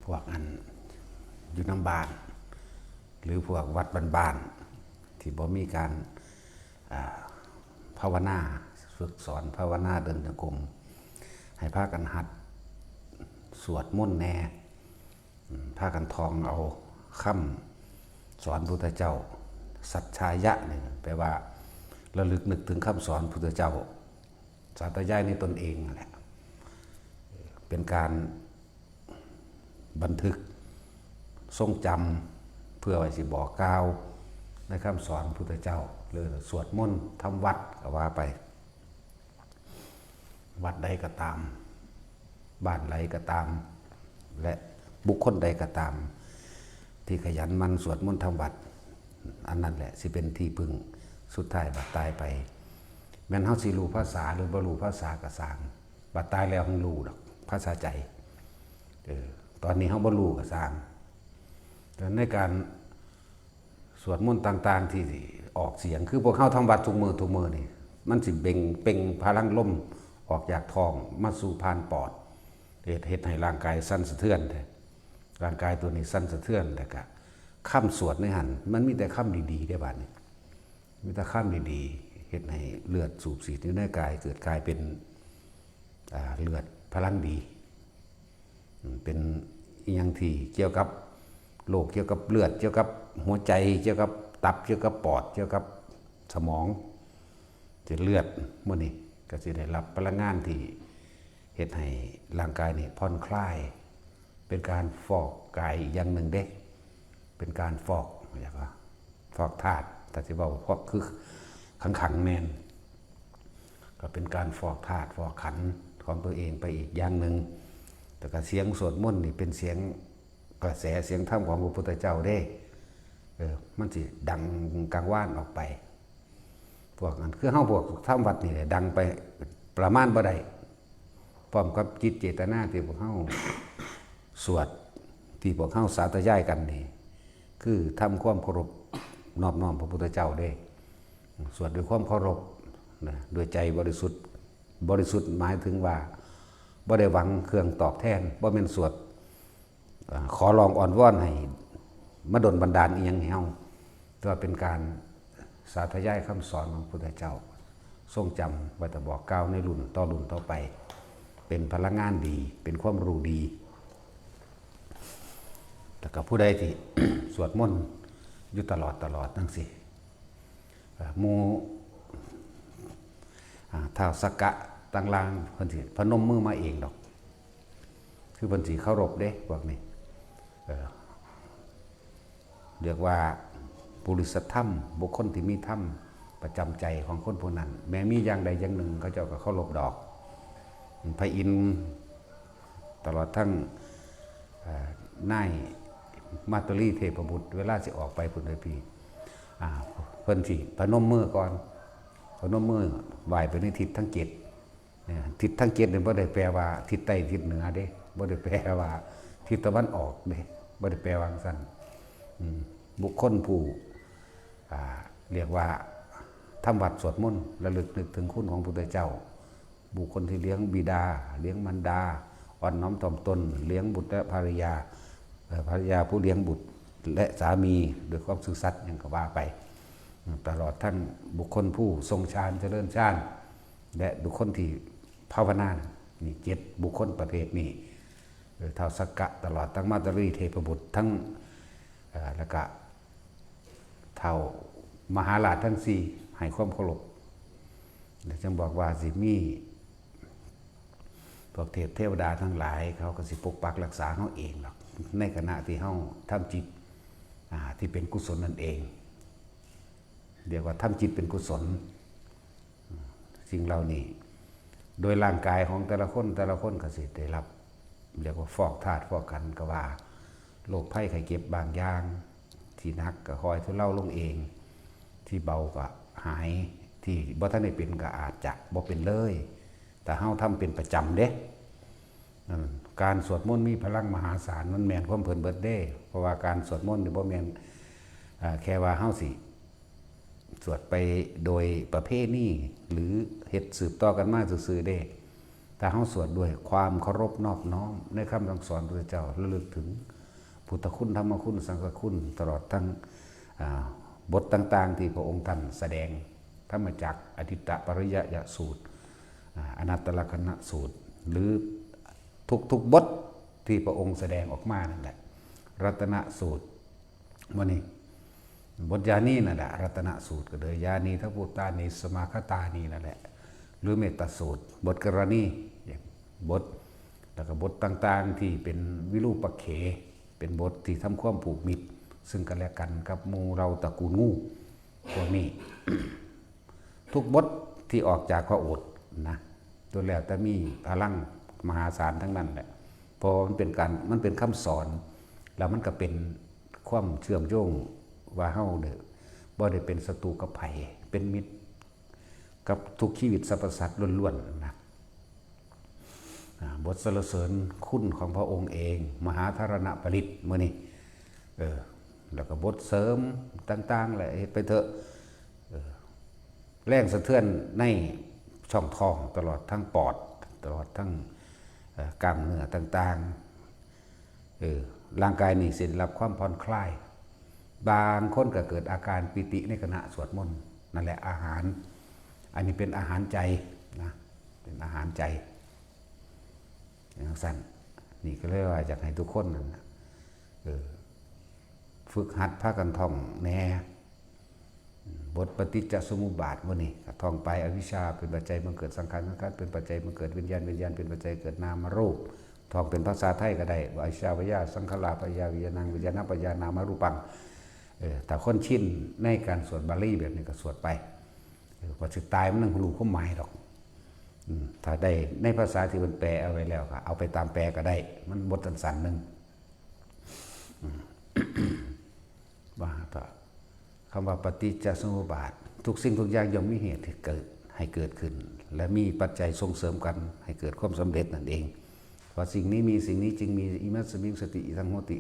ພວກອັນຢູ່ນຳບ້ານ ຫຼືພວກວັດບ້ານໆ ທີ່ບໍ່ມີການ ອ່າ ພາວະນາ ຝຶກສອນພາວະນາເດີນຈົງກົມ ໃຫ້ພາກັນຫັດສວດມົນແດ່ ອາ ພາກັນທ່ອງເອົາຄຳສອນພຸດທະເຈົ້າ ສັດຊາຍະ ນີ້ແປວ່າລະລຶກນຶກເຖິງຄຳສອນພຸດທະເຈົ້າ ສາທະຍາຍໃນຕົນເອງນັ້ນແຫຼະ ເປັນການບັນທຶກຊົງຈຳ ເພື່ອໄວ້ຊິບອກກ່າວໃນຄຳສອນພຸດທະເຈົ້າ ຫຼືສວດມົນທຳວັດກໍວ່າໄປ. ວັດໃດກໍຕາມ ບ້ານໃດກໍຕາມ ແລະ ບຸກຄົນໃດກໍຕາມ ທີ່ຂະຫຍັນໝັ່ນສວດມົນທຳວັດ ອັນນັ້ນແຫຼະຊິເປັນທີ່ເພິ່ງສຸດທ້າຍບັດຕາຍໄປ. ແມ່ນເຮົາຊິຮູ້ພາສາ ຫຼືບໍ່ຮູ້ພາສາກໍຊ່າງ ບັດຕາຍແລ້ວເຮົາຮູ້ດອກພາສາໃຈ. ເອີ ຕອນນີ້ເຮົາບໍ່ຮູ້ກໍຊ່າງ ແຕ່ໃນການ ສວດມົນຕ່າງໆ ທີ່ອອກສຽງ ຄືພວກເຮົາທຳວັດທຸກມື້ ທຸກມື້ນີ້ ມັນຊິເບັ່ງເປັ່ງພະລັງລົມອອກຈາກທ້ອງມາສູ່ຜ່ານປອດ ເຮັດ ເຮັດໃຫ້ຮ່າງກາຍສັ່ນສະເທືອນ ແທ້ ຮ່າງກາຍຕົວນີ້ສັ່ນສະເທືອນ ແລ້ວກະຄຳສວດໃນຫັ້ນ ມັນມີແຕ່ຄຳດີໆ ເດ້ບາດນີ້ ມີແຕ່ຄຳດີໆ ເຮັດໃຫ້ເລືອດສູບສີດຢູ່ໃນກາຍ ເກີດກາຍເປັນ ອ່າ ເລືອດພະລັງດີ ເປັນອີ່ຫຍັງທີ່ກ່ຽວກັບໂລກ ກ່ຽວກັບເລືອດ ກ່ຽວກັບຫົວໃຈ ກ່ຽວກັບຕັບ ກ່ຽວກັບປອດ ກ່ຽວກັບສະໝອງ ເສັ້ນເລືອດ ໝົດນີ້ກໍຊິໄດ້ຮັບພະລັງງານທີ່ເຮັດໃຫ້ຮ່າງກາຍນີ້ຜ່ອນຄລາຍ ເປັນການຟອກກາຍອີກຢ່າງໜຶ່ງເດ້ ເປັນການຟອກ ເອີ້ນວ່າ ຟອກທາດ ຖ້າຊິເວົ້າ ຟອກ ຄືຂັງໆ ແມ່ນ ກໍເປັນການຟອກທາດຟອກຂັນຂອງຕົວເອງໄປອີກຢ່າງໜຶ່ງ. ແລ້ວກໍສຽງສວດມົນນີ້ເປັນສຽງກະແສສຽງທຳຂອງພະພຸດທະເຈົ້າເດ້ ເອີ ມັນຊິດັງກາງວານອອກໄປ. ພວກນັ້ນ ຄືເຮົາພວກທຳວັດນີ້ແຫຼະ ດັງໄປປະມານບໍ່ໄດ້ ພ້ອມກັບຈິດເຈດຕະນາທີ່ພວກເຮົາສວດ ທີ່ພວກເຮົາສາທະຍາຍກັນນີ້ ຄືທຳຄວາມເຄົາລົບນອບນ້ອມພະພຸດທະເຈົ້າເດ້ ສວດດ້ວຍຄວາມເຄົາລົບນະ ດ້ວຍໃຈບໍລິສຸດ. ບໍລິສຸດໝາຍເຖິງວ່າບໍ່ໄດ້ຫວັງເຄື່ອງຕອບແທນ ບໍ່ແມ່ນສວດ ເອີ ຂໍຮ້ອງອ້ອນວອນໃຫ້ມາດົນບັນດານອີ່ຫຍັງໃຫ້ເຮົາ ແຕ່ວ່າເປັນການສາທະຍາຍຄຳສອນຂອງພະພຸດທະເຈົ້າ ຊົງຈຳໄວ້ຕາບອກກ່າວໃນລຸ້ນຕໍ່ລຸ້ນຕໍ່ໄປ ເປັນພະລັງງານດີ ເປັນຄວາມຮູ້ດີ. ແລ້ວກໍຜູ້ໃດທີ່ ສວດມົນຢູ່ຕະຫຼອດຕະຫຼອດຈັ່ງຊີ້ ເອີ ໝູ່ ອາ ທ້າວສັກກະຕ່າງໆ ເພິ່ນຊິພະນົມມືມາເອງດອກ ຄືເພິ່ນຊິເຄົາລົບເດ້ພວກນີ້ ເອີ ຮຽກວ່າບຸລິສັດທຳ ບຸກຄົນທີ່ມີທຳປະຈຳໃຈຂອງຄົນພວກນັ້ນ ແມ້ມີຢ່າງໃດຢ່າງໜຶ່ງ ເຂົາເຈົ້າກໍເຄົາລົບດອກ ພະອິນ ຕະຫຼອດທັງ ເອີ ນາຍມາຕະລີເທບພະບຸດ ເວລາຊິອອກໄປພຸ້ນເດ້ພີ່ ອາ ເພິ່ນຊິພະນົມມືກ່ອນ ພະນົມມືໄຫວ້ໄປໃນທິດທັງເຈັດ ເອີ ທິດທັງເຈັດນີ້ບໍ່ໄດ້ແປວ່າທິດໃຕ້ທິດເໜືອເດ້ ບໍ່ໄດ້ແປວ່າທິດຕາເວັນອອກເດ້ ບໍ່ໄດ້ແປວ່າຈັ່ງຊັ້ນ. ອາ ບຸກຄົນຜູ້ ອາ ຮຽກວ່າທຳວັດສວດມົນ ລະລຶກນຶກເຖິງຄຸນຂອງພະພຸດທະເຈົ້າ ບຸກຄົນທີ່ລ້ຽງບິດາ ລ້ຽງມານດາ ອ່ອນນ້ອມຖ່ອມຕົນ ລ້ຽງບຸດ ແລະ ພະລິຍາ ເອີ ພະລິຍາຜູ້ລ້ຽງບຸດ ແລະ ສາມີດ້ວຍຄວາມຊື່ສັດ ຫຍັງກໍວ່າໄປ ຕະຫຼອດທັງບຸກຄົນຜູ້ຊົງຊານຈະເລີນຊານ ແລະ ບຸກຄົນທີ່ພາວະນາ ນີ້ເຈັດບຸກຄົນປະເພດນີ້ ເອີ ທ້າວສັກກະ ຕະຫຼອດທັງມາຕະລີເທບພະບຸດ ທັງ ເອີ ແລ້ວກະ ທ້າວມະຫາລາດທັງສີ່ໃຫ້ຄວາມເຄົາລົບ ແລະ ຈຶ່ງບອກວ່າຊິມີພວກເທບເທວະດາທັງຫຼາຍ ເຂົາກໍຊິປົກປັກຮັກສາເຮົາເອງດອກ ໃນຂະນະທີ່ເຮົາທຳຈິດ ອາ ທີ່ເປັນກຸສົນນັ້ນເອງ ຮຽກວ່າທຳຈິດເປັນກຸສົນ. ສິ່ງເຫຼົ່ານີ້ ໂດຍຮ່າງກາຍຂອງແຕ່ລະຄົນ ແຕ່ລະຄົນກໍຊິໄດ້ຮັບ ຮຽກວ່າຟອກທາດຟອກຂັນ ກໍວ່າ ໂລກໄພໄຂ້ເຈັບບາງຢ່າງ ທີ່ໜັກກໍຄ່ອຍທຸເລົາລົງເອງ ທີ່ເບົາກໍຫາຍ ທີ່ບໍ່ທັນໄດ້ເປັນກໍອາດຈະບໍ່ເປັນເລີຍ ຖ້າເຮົາທຳເປັນປະຈຳເດ້. ນັ້ນ ການສວດມົນມີພະລັງມະຫາສານ ມັນແມ່ນຄວາມເພິ່ນເບິດເດ້ ເພາະວ່າການສວດມົນນີ້ບໍ່ແມ່ນ ເອີ ແຄ່ວ່າເຮົາຊິສວດໄປໂດຍປະເພນີ ຫຼື ເຮັດສືບຕໍ່ກັນມາຊື່ໆເດ້ ຖ້າເຮົາສວດດ້ວຍຄວາມເຄົາລົບນອບນ້ອມໃນຄຳສັ່ງສອນພະພຸດທະເຈົ້າ, ລະລຶກເຖິງພຸດທະຄຸນ, ທຳມະຄຸນ, ສັງຄະຄຸນ, ຕະຫຼອດທັງ ອາ ບົດຕ່າງໆທີ່ພະອົງທ່ານສະແດງ, ທຳມະຈັກ, ອະທິດຕະປະລິຍະຍະສູດ, ອາ ອະນັດຕະລັກຂະນະສູດ ຫຼື ທຸກໆບົດທີ່ພະອົງສະແດງອອກມານັ້ນແຫຼະ, ລັດຕະນະສູດ ມື້ນີ້ ບົດຢານີນັ້ນແຫຼະ, ລັດຕະນະສູດກໍເລີຍ ຢານີທະພູຕານີສະມາຄະຕານີນັ້ນແຫຼະ ຫຼື ເມດຕະສູດ, ບົດກໍລະນີ ບົດ ແລ້ວກໍບົດຕ່າງໆທີ່ເປັນວິຣູປະເຂ ເປັນບົດທີ່ທຳຄວາມຜູກມິດເຊິ່ງກັນແລະກັນກັບໝູ່ເຫຼົ່າຕະກູນງູ ພວກນີ້ ທຸກບົດທີ່ອອກຈາກພະໂອດນະ ລ້ວນແລ້ວແຕ່ມີພະລັງມະຫາສານທັງນັ້ນແຫຼະ, ເພາະວ່າມັນເປັນການ ມັນເປັນຄຳສອນ ແລ້ວມັນກໍເປັນຄວາມເຊື່ອມໂຍງວ່າເຮົານີ້ບໍ່ໄດ້ເປັນສັດຕູກັບໃຜ, ເປັນມິດກັບທຸກຊີວິດສັບພະສັດລ້ວນໆນະ. ອາ ບົດສັນລະເສີນຄຸນຂອງພະອົງເອງ, ມະຫາທາລະນະປະລິດ ມື້ນີ້ ເອີ ແລ້ວກໍບົດເສີມຕ່າງໆ ແຫຼະ ເຮັດໄປເຖາະ ເອີ ແຮງສະເທືອນໃນຊ່ອງທ້ອງ ຕະຫຼອດທັງປອດ ຕະຫຼອດທັງ ເອີ ກ້າມເນື້ອຕ່າງໆ ເອີ ຮ່າງກາຍນີ້ຊິໄດ້ຮັບຄວາມຜ່ອນຄລາຍ. ບາງຄົນກໍເກີດອາການປີຕິໃນຂະນະສວດມົນ. ນັ້ນແຫຼະອາຫານ, ອັນນີ້ເປັນອາຫານໃຈນະ, ເປັນອາຫານໃຈ ຈັ່ງຊັ້ນ. ນີ້ກໍເລີຍວ່າຢາກໃຫ້ທຸກຄົນນັ້ນນະ ເອີ ຝຶກຫັດພາກັນທ່ອງແດ່. ບົດປະຕິດຈະສົມມຸດບາດມື້ນີ້ກໍທ່ອງໄປ, ອະວິຊຊາເປັນປັດໄຈບັງເກີດສັງຂານ, ສັງຂານເປັນປັດໄຈບັງເກີດວິນຍານ, ວິນຍານເປັນປັດໄຈເກີດນາມະຮູບ. ທ່ອງເປັນພາສາໄທກໍໄດ້, ອະວິຊຊາ ພະຍາ ສັງຂາລາ ພະຍາ ວິນຍານັງ ວິນຍານະ ພະຍາ ນາມະຮູປັງ. ເອີ ຖ້າຄົນຊິນໃນການສວດບາລີແບບນີ້ກໍສວດໄປ, ເອີ ວ່າຊິຕາຍມັນຍັງຮູ້ຄວາມໝາຍດອກ. ອືມ ຖ້າໄດ້ໃນພາສາທີ່ເພິ່ນແປເອົາໄວ້ແລ້ວ ກໍເອົາໄປຕາມແປກໍໄດ້, ມັນບົດສັ້ນໆໜຶ່ງ. ອືມ ວ່າກໍ ຄຳວ່າປະຕິດຈະສົມມຸດບາດ, ທຸກສິ່ງທຸກຢ່າງຍ່ອມມີເຫດໃຫ້ເກີດ, ໃຫ້ເກີດຂຶ້ນ ແລະ ມີປັດໄຈສົ່ງເສີມກັນໃຫ້ເກີດຄວາມສຳເລັດນັ້ນເອງ. ເພາະສິ່ງນີ້ມີ, ສິ່ງນີ້ຈຶ່ງມີ, ອິມັດສະມິງສະຕິ ອິທັງໂຫຕິ.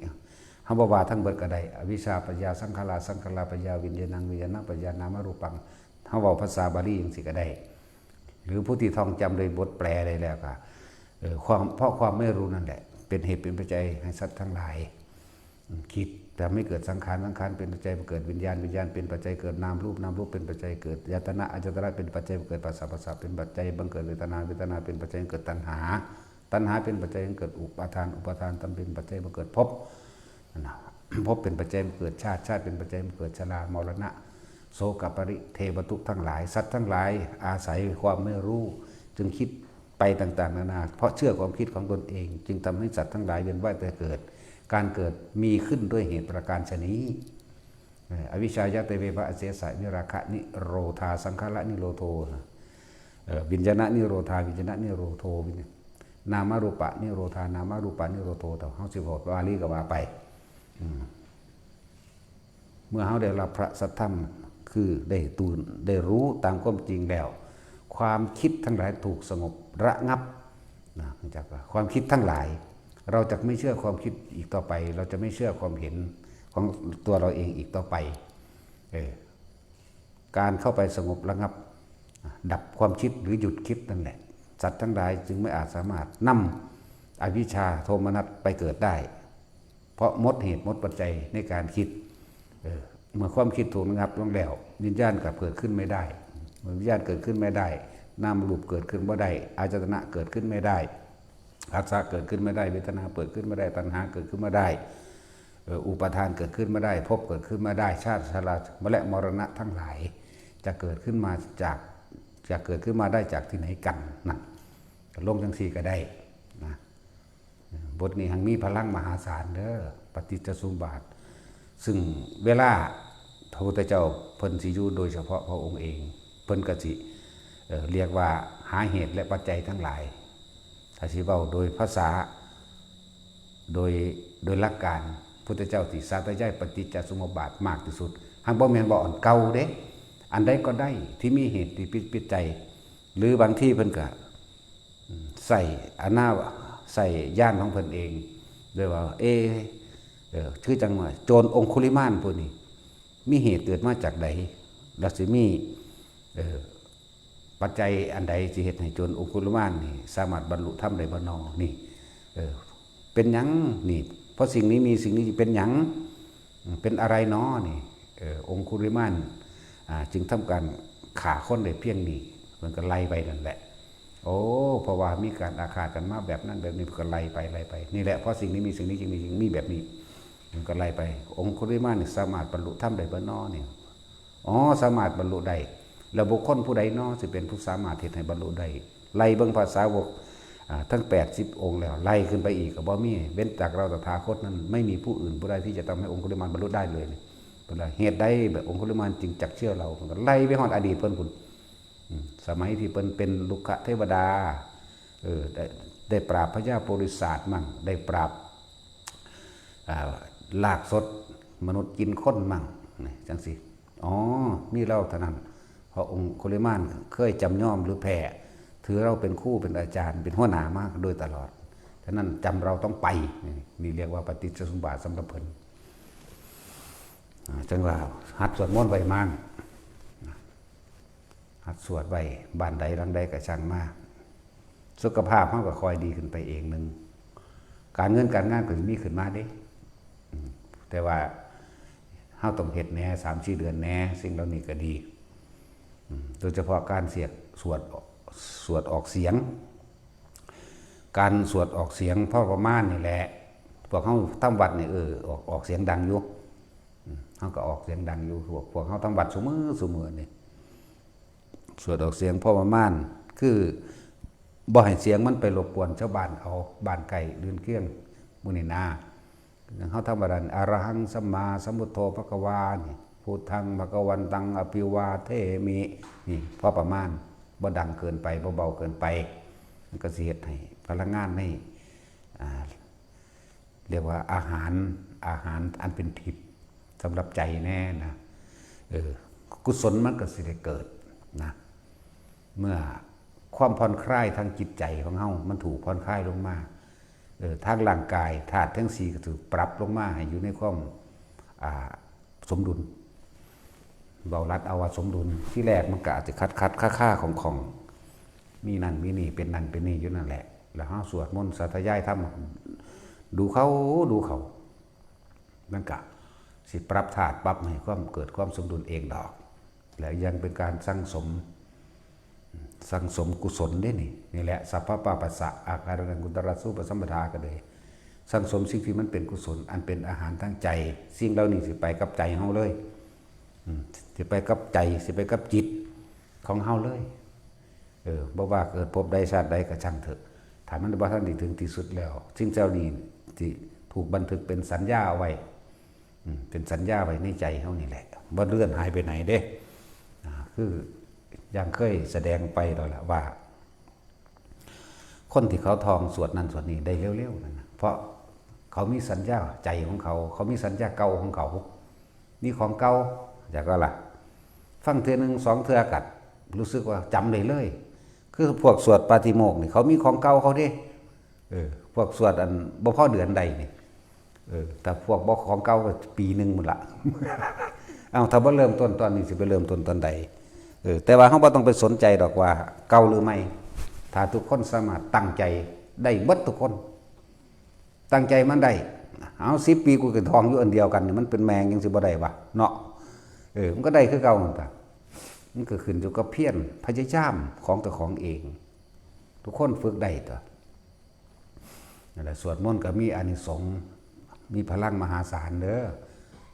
ເຮົາບໍ່ວ່າທັງເບິດກໍໄດ້, ອະວິຊຊາ ພະຍາ ສັງຂາລາ ສັງຂາລາ ພະຍາ ວິນຍານັງ ວິນຍານະ ພະຍາ ນາມະຮູປັງ. ເຮົາເວົ້າພາສາບາລີຈັ່ງຊີ້ກໍໄດ້. ຫຼືຜູ້ທີ່ທ່ອງຈຳໂດຍບົດແປໄດ້ແລ້ວກໍ ເອີ ຄວາມ ເພາະຄວາມໄມ່ຮູ້ນັ້ນແຫຼະ ເປັນເຫດເປັນປັດໄຈໃຫ້ສັດທັງຫຼາຍ ອືມ ຄິດ ທຳໃຫ້ເກີດສັງຂານ, ສັງຂານເປັນປັດໄຈເກີດວິນຍານ, ວິນຍານເປັນປັດໄຈເກີດນາມຮູບ, ນາມຮູບເປັນປັດໄຈເກີດອາຍະຕະນະ, ອາຍະຕະນະເປັນປັດໄຈເກີດປະສາດ, ປະສາດເປັນປັດໄຈບັງເກີດເວທະນາ, ເວທະນາເປັນປັດໄຈເກີດຕັນຫາ, ຕັນຫາເປັນປັດໄຈເກີດອຸປາທານ, ອຸປາທານເປັນປັດໄຈບັງເກີດພົບ. ອັນນະ ພົບເປັນປັດໄຈມາເກີດຊາດ, ຊາດເປັນປັດໄຈມາເກີດຊະລາ ມໍລະນະ ໂສກະປະລິເທວະທຸກທັງຫຼາຍ. ສັດທັງຫຼາຍອາໄສຄວາມໄມ່ຮູ້ຈຶ່ງຄິດໄປຕ່າງໆນານາ, ເພາະເຊື່ອຄວາມຄິດຂອງຕົນເອງ ຈຶ່ງທຳໃຫ້ສັດທັງຫຼາຍວຽນວ່າຍຕາຍເກີດ. ການເກີດມີຂຶ້ນດ້ວຍເຫດປະການຊະນີ້. ເອີ ອະວິຊຊາ ຢະເຕ ເວ ພະ ອາເສສະ ວິຣາຄະ ນິໂຣທາ ສັງຂາລະນິໂຣໂທ ເອີ ວິນຍານະນິໂຣທາ ວິນຍານະນິໂຣໂທ ວິນຍາ ນາມະຮູປະນິໂຣທາ ນາມະຮູປະນິໂຣໂທ. ເຮົາຊິເວົ້າບາລີກໍວ່າໄປ. ອືມ ເມື່ອເຮົາໄດ້ຮັບພະສັດທຳ ຄືໄດ້ຕູນ ໄດ້ຮູ້ຕາມຄວາມຈິງແລ້ວ ຄວາມຄິດທັງຫຼາຍຖືກສະຫງົບລະງັບນະ. ຮູ້ຈັກວ່າຄວາມຄິດທັງຫຼາຍ ເຮົາຈະໄມ່ເຊື່ອຄວາມຄິດອີກຕໍ່ໄປ, ເຮົາຈະໄມ່ເຊື່ອຄວາມເຫັນຂອງຕົວເຮົາເອງອີກຕໍ່ໄປ. ເອີ ການເຂົ້າໄປສະຫງົບລະງັບ ດັບຄວາມຄິດ ຫຼື ຢຸດຄິດນັ້ນແຫຼະ ສັດທັງຫຼາຍຈຶ່ງບໍ່ອາດສາມາດນຳອະວິຊຊາໂທມະນັດໄປເກີດໄດ້ ເພາະໝົດເຫດໝົດປັດໄຈໃນການຄິດ. ເອີ ເມື່ອຄວາມຄິດຖືກລະງັບລົງແລ້ວ ວິນຍານກໍເກີດຂຶ້ນໄມ່ໄດ້. ເມື່ອວິນຍານເກີດຂຶ້ນໄມ່ໄດ້ ນາມະຮູບເກີດຂຶ້ນບໍ່ໄດ້, ອາຍະຕະນະເກີດຂຶ້ນໄມ່ໄດ້, ພັສສະເກີດຂຶ້ນບໍ່ໄດ້, ເວທະນາເກີດຂຶ້ນບໍ່ໄດ້, ຕັນຫາເກີດຂຶ້ນບໍ່ໄດ້, ເອີ ອຸປາທານເກີດຂຶ້ນບໍ່ໄດ້, ພົບເກີດຂຶ້ນບໍ່ໄດ້, ຊາດຊະລາ ແລະ ມໍລະນະທັງຫຼາຍຈະເກີດຂຶ້ນມາຈາກ ຈະເກີດຂຶ້ນມາໄດ້ຈາກທີ່ໃດກັນນັ້ນ. ລົງຈັ່ງຊີ້ກໍໄດ້ນະ. ບົດນີ້ຮັ່ງມີພະລັງມະຫາສານເດີ້, ປະຕິດຈະສົມບາດ. ຊຶ່ງເວລາພະພຸດທະເຈົ້າເພິ່ນຊິຢູ່ໂດຍສະເພາະພະອົງເອງ, ເພິ່ນກໍຊິ ເອີ ລຽກວ່າຫາເຫດ ແລະ ປັດໄຈທັງຫຼາຍ. ຖ້າຊິເວົ້າໂດຍພາສາ ໂດຍ ໂດຍຫຼັກການ ພຸດທະເຈົ້າຊິສາທະຍາຍປະຕິດຈະສົມມຸດບາດມາກທີ່ສຸດ. ຫາກບໍ່ແມ່ນເວົ້າອັນເກົ່າເດ້, ອັນໃດກໍໄດ້ທີ່ມີເຫດທີ່ປິດ ປິດໄຈ ຫຼື ບາງທີເພິ່ນກໍ ໃຊ້ອານາ ໃຊ້ຍານຂອງເພິ່ນເອງ ໂດຍວ່າ ເອ ເອີ ຄືຈັ່ງວ່າໂຈນອົງຄຸລິມານຜູ້ນີ້ ມີເຫດເກີດມາຈາກໃດ ແລ້ວຊິມີ ເອີ ປ ປັດໄຈອັນໃດຊິເຮັດໃຫ້ຈົນອົງຄຸລິມານນີ້ສາມາດບັນລຸທຳໄດ້ບໍ່ນໍ? ນີ້ ເອີ ເປັນຫຍັງ? ນີ້ ເພາະສິ່ງນີ້ມີສິ່ງນີ້ເປັນຫຍັງ? ເປັນອະໄລນໍ? ນີ້ ເອີ ອົງຄຸລິມານ ອາ ຈຶ່ງທຳການຂ້າຄົນໄດ້ພຽງນີ້. ເພິ່ນກໍໄລ່ໄປນັ້ນແຫຼະ. ໂອ້ ເພາະວ່າມີການອາຄາດກັນມາແບບນັ້ນແບບນີ້ ເພິ່ນກໍໄລ່ໄປ ໄລ່ໄປ. ນີ້ແຫຼະ ເພາະສິ່ງນີ້ມີ ສິ່ງນີ້ຈຶ່ງມີ ຈຶ່ງມີແບບນີ້. ເພິ່ນກໍໄລ່ໄປ. ອົງຄຸລິມານນີ້ສາມາດບັນລຸທຳໄດ້ບໍ່ນໍ? ນີ້ ອໍ ສາມາດບັນລຸໄດ້. ແລ້ວບຸກຄົນຜູ້ໃດນໍ ຊິເປັນຜູ້ສາມາດເຮັດໃຫ້ບັນລຸໄດ້? ໄລ່ເບິ່ງພະສາວົກ ອາ ທັງແປດສິບອົງແລ້ວ ໄລ່ຂຶ້ນໄປອີກກໍບໍ່ມີ ເວັ້ນຈາກເຮົາຕະຖາຄົດນັ້ນ ໄມ່ມີຜູ້ອື່ນຜູ້ໃດທີ່ຈະທຳໃຫ້ອົງຄຸລິມານບັນລຸໄດ້ເລີຍ. ເພິ່ນວ່າ ເຫດໃດແບບອົງຄຸລິມານຈຶ່ງຈັກເຊື່ອເຮົາ? ເພິ່ນກໍໄລ່ໄປຮອດອະດີດເພິ່ນພຸ້ນ. ອືມ ສະໄໝທີ່ເພິ່ນເປັນລຸກຂະເທວະດາ ເອີ ໄດ້ ໄດ້ປາບພະຍາໂປລິສາດມັ້ງ ໄດ້ປາບ ອາ ລາກສົດມະນຸດກິນຄົນມັ້ງ ຈັ່ງຊີ້. ອໍ ມີລາວເທົ່ານັ້ນ ເພາະອົງຄຸລິມານເຄີຍຈຳຍອມ ຫຼື ແຜ່ ຖືລາວເປັນຄູເປັນອາຈານ ເປັນຫົວໜ້າມາໂດຍຕະຫຼອດ. ສະນັ້ນ ຈຳເຮົາຕ້ອງໄປ. ນີ້ ນີ້ລຽກວ່າປະຕິດຈະສົມບາດສຳລັບເພິ່ນ. ອາ ຈັ່ງວ່າຫັດສວດມົນໄວ້ໝັ່ງ ຫັດສວດໄວ້ ບ້ານໃດຫຼັງໃດກໍຊ່າງມາ ສຸຂະພາບເຮົາກໍຄ່ອຍດີຂຶ້ນໄປເອງໜຶ່ງ ການເງິນການງານກໍຊິມີຂຶ້ນມາເດ້. ອືມ ແຕ່ວ່າເຮົາຕ້ອງເຮັດແດ່ ສາມສີ່ເດືອນແດ່ ສິ່ງເຫຼົ່ານີ້ກໍດີ. ອືມ ໂດຍສະເພາະການສຽກ ສວດ ສວດອອກສຽງ ການສວດອອກສຽງພໍປະມານນີ້ແຫຼະ. ພວກເຮົາທຳວັດນີ້ ເອີ ອອກ ອອກສຽງດັງຢູ່. ອືມ ເຮົາກໍອອກສຽງດັງຢູ່. ພວກ ພວກເຮົາທຳວັດຊຸມື້ ຊຸມື້ນີ້ ສວດອອກສຽງພໍປະມານ ຄືບໍ່ໃຫ້ສຽງມັນໄປລົບກວນຊາວບ້ານເຂົາ ບ້ານໃກ້ເຮືອນຄຽງໝູ່ນີ້ນາ. ຢ່າງເຮົາທຳມະດາ ອະລະຫັງສຳມາສຳພຸດໂທພະຄະວາ ນີ້ ພຸດທັງພະຄະວັນຕັງອະພິວາເທມິ ນີ້ ພໍປະມານ ບໍ່ດັງເກີນໄປ ບໍ່ເບົາເກີນໄປ. ມັນກໍຊິເຮັດໃຫ້ພະລັງງານໃນ ອາ ເອີ້ນວ່າອາຫານ ອາຫານອັນເປັນທິບສຳລັບໃຈແດ່ນະ. ເອີ ກຸສົນມັນກໍຊິໄດ້ເກີດນະ. ເມື່ອຄວາມຜ່ອນຄລາຍທາງຈິດໃຈຂອງເຮົາ ມັນຖືກຜ່ອນຄລາຍລົງມາ ເອີ ທາງຮ່າງກາຍ ທາດທັງສີ່ກໍຖືກປັບລົງມາໃຫ້ຢູ່ໃນຄວາມ ອາ ສົມດຸນ. ເວົ້າລັດເອົາວ່າສົມດຸນ. ທີແລກມັນກໍອາດຈະຂັດໆຄາໆຂ້ອງໆ ມີນັ້ນມີນີ້ ເປັນນັ້ນເປັນນີ້ຢູ່ນັ້ນແຫຼະ. ແລ້ວເຮົາສວດມົນສາທະຍາຍທຳ ດູເຂົ້າ ດູເຂົ້າ ມັນກະຊິປັບທາດ ປັບໃຫ້ຄວາມເກີດຄວາມສົມດຸນເອງດອກ. ແລະຍັງເປັນການສັ່ງສົມ ສັ່ງສົມກຸສົນເດ້ນີ້. ນີ້ແຫຼະ ສັບພະປາປັດສະ ອາກາເຣນະ ກຸນຕະລະສູປະສຳປະທາ ກໍເລີຍ ສັ່ງສົມສິ່ງທີ່ມັນເປັນກຸສົນ ອັນເປັນອາຫານທາງໃຈ. ສິ່ງເຫຼົ່ານີ້ຊິໄປກັບໃຈເຮົາເລີຍ. ອືມ ຊິໄປກັບໃຈ ຊິໄປກັບຈິດຂອງເຮົາເລີຍ. ເອີ ບໍ່ວ່າເກີດພົບໃດຊາດໃດກໍຊ່າງເຖາະ ຖ້າມັນບໍ່ທັນໄດ້ເຖິງທີ່ສຸດແລ້ວ ສິ່ງເຫຼົ່ານີ້ທີ່ຖືກບັນທຶກເປັນສັນຍາເອົາໄວ້ ອືມ ເປັນສັນຍາໄວ້ໃນໃຈເຮົານີ້ແຫຼະ ບໍ່ເລື່ອນຫາຍໄປໃສເດ້. ອາ ຄືຢ່າງເຄີຍສະແດງໄປແລ້ວລະວ່າ ຄົນທີ່ເຂົາທ່ອງສວດນັ້ນສວດນີ້ໄດ້ເລັວໆນັ້ນນະ ເພາະເຂົາມີສັນຍາໃຈຂອງເຂົາ ເຂົາມີສັນຍາເກົ່າຂອງເຂົາ ມີຂອງເກົ່າ ຈັກວ່າລະ ຟັງເທື່ອໜຶ່ງສອງເທື່ອກໍຮູ້ສຶກວ່າຈຳໄດ້ເລີຍ. ຄືພວກສວດປາຕິໂມກນີ້ ເຂົາມີຂອງເກົ່າເຂົາເດ້. ເອີ ພວກສວດອັນບໍ່ພໍເດືອນໃດນີ້ ເອີ ຖ້າພວກບໍ່ຂອງເກົ່າກໍປີໜຶ່ງພຸ້ນລະ. ເອົ້າ ຖ້າບໍ່ເລີ່ມຕົ້ນຕອນນີ້ ຊິໄປເລີ່ມຕົ້ນຕອນໃດ? ເອີ ແຕ່ວ່າເຮົາບໍ່ຕ້ອງໄປສົນໃຈດອກວ່າເກົ່າຫຼືໃໝ່ ຖ້າທຸກຄົນສາມາດຕັ້ງໃຈໄດ້ເບິດທຸກຄົນ ຕັ້ງໃຈມັນໄດ້. ເອົາ ສິບປີ ກູກໍທ່ອງຢູ່ອັນດຽວກັນນີ້ ມັນເປັນແມ່ງຍັງຊິບໍ່ໄດ້ວະເນາະ. ເອີ ມັນກໍໄດ້ຄືເກົ່າຫັ້ນຕະ. ມັນກໍຂຶ້ນຢູ່ກັບພຽນພະຍາຍາມຂອງເຈົ້າຂອງເອງ. ທຸກຄົນຝຶກໄດ້ຕົວະ. ນັ້ນແຫຼະ ສວດມົນກໍມີອານິສົງ ມີພະລັງມະຫາສານເດີ.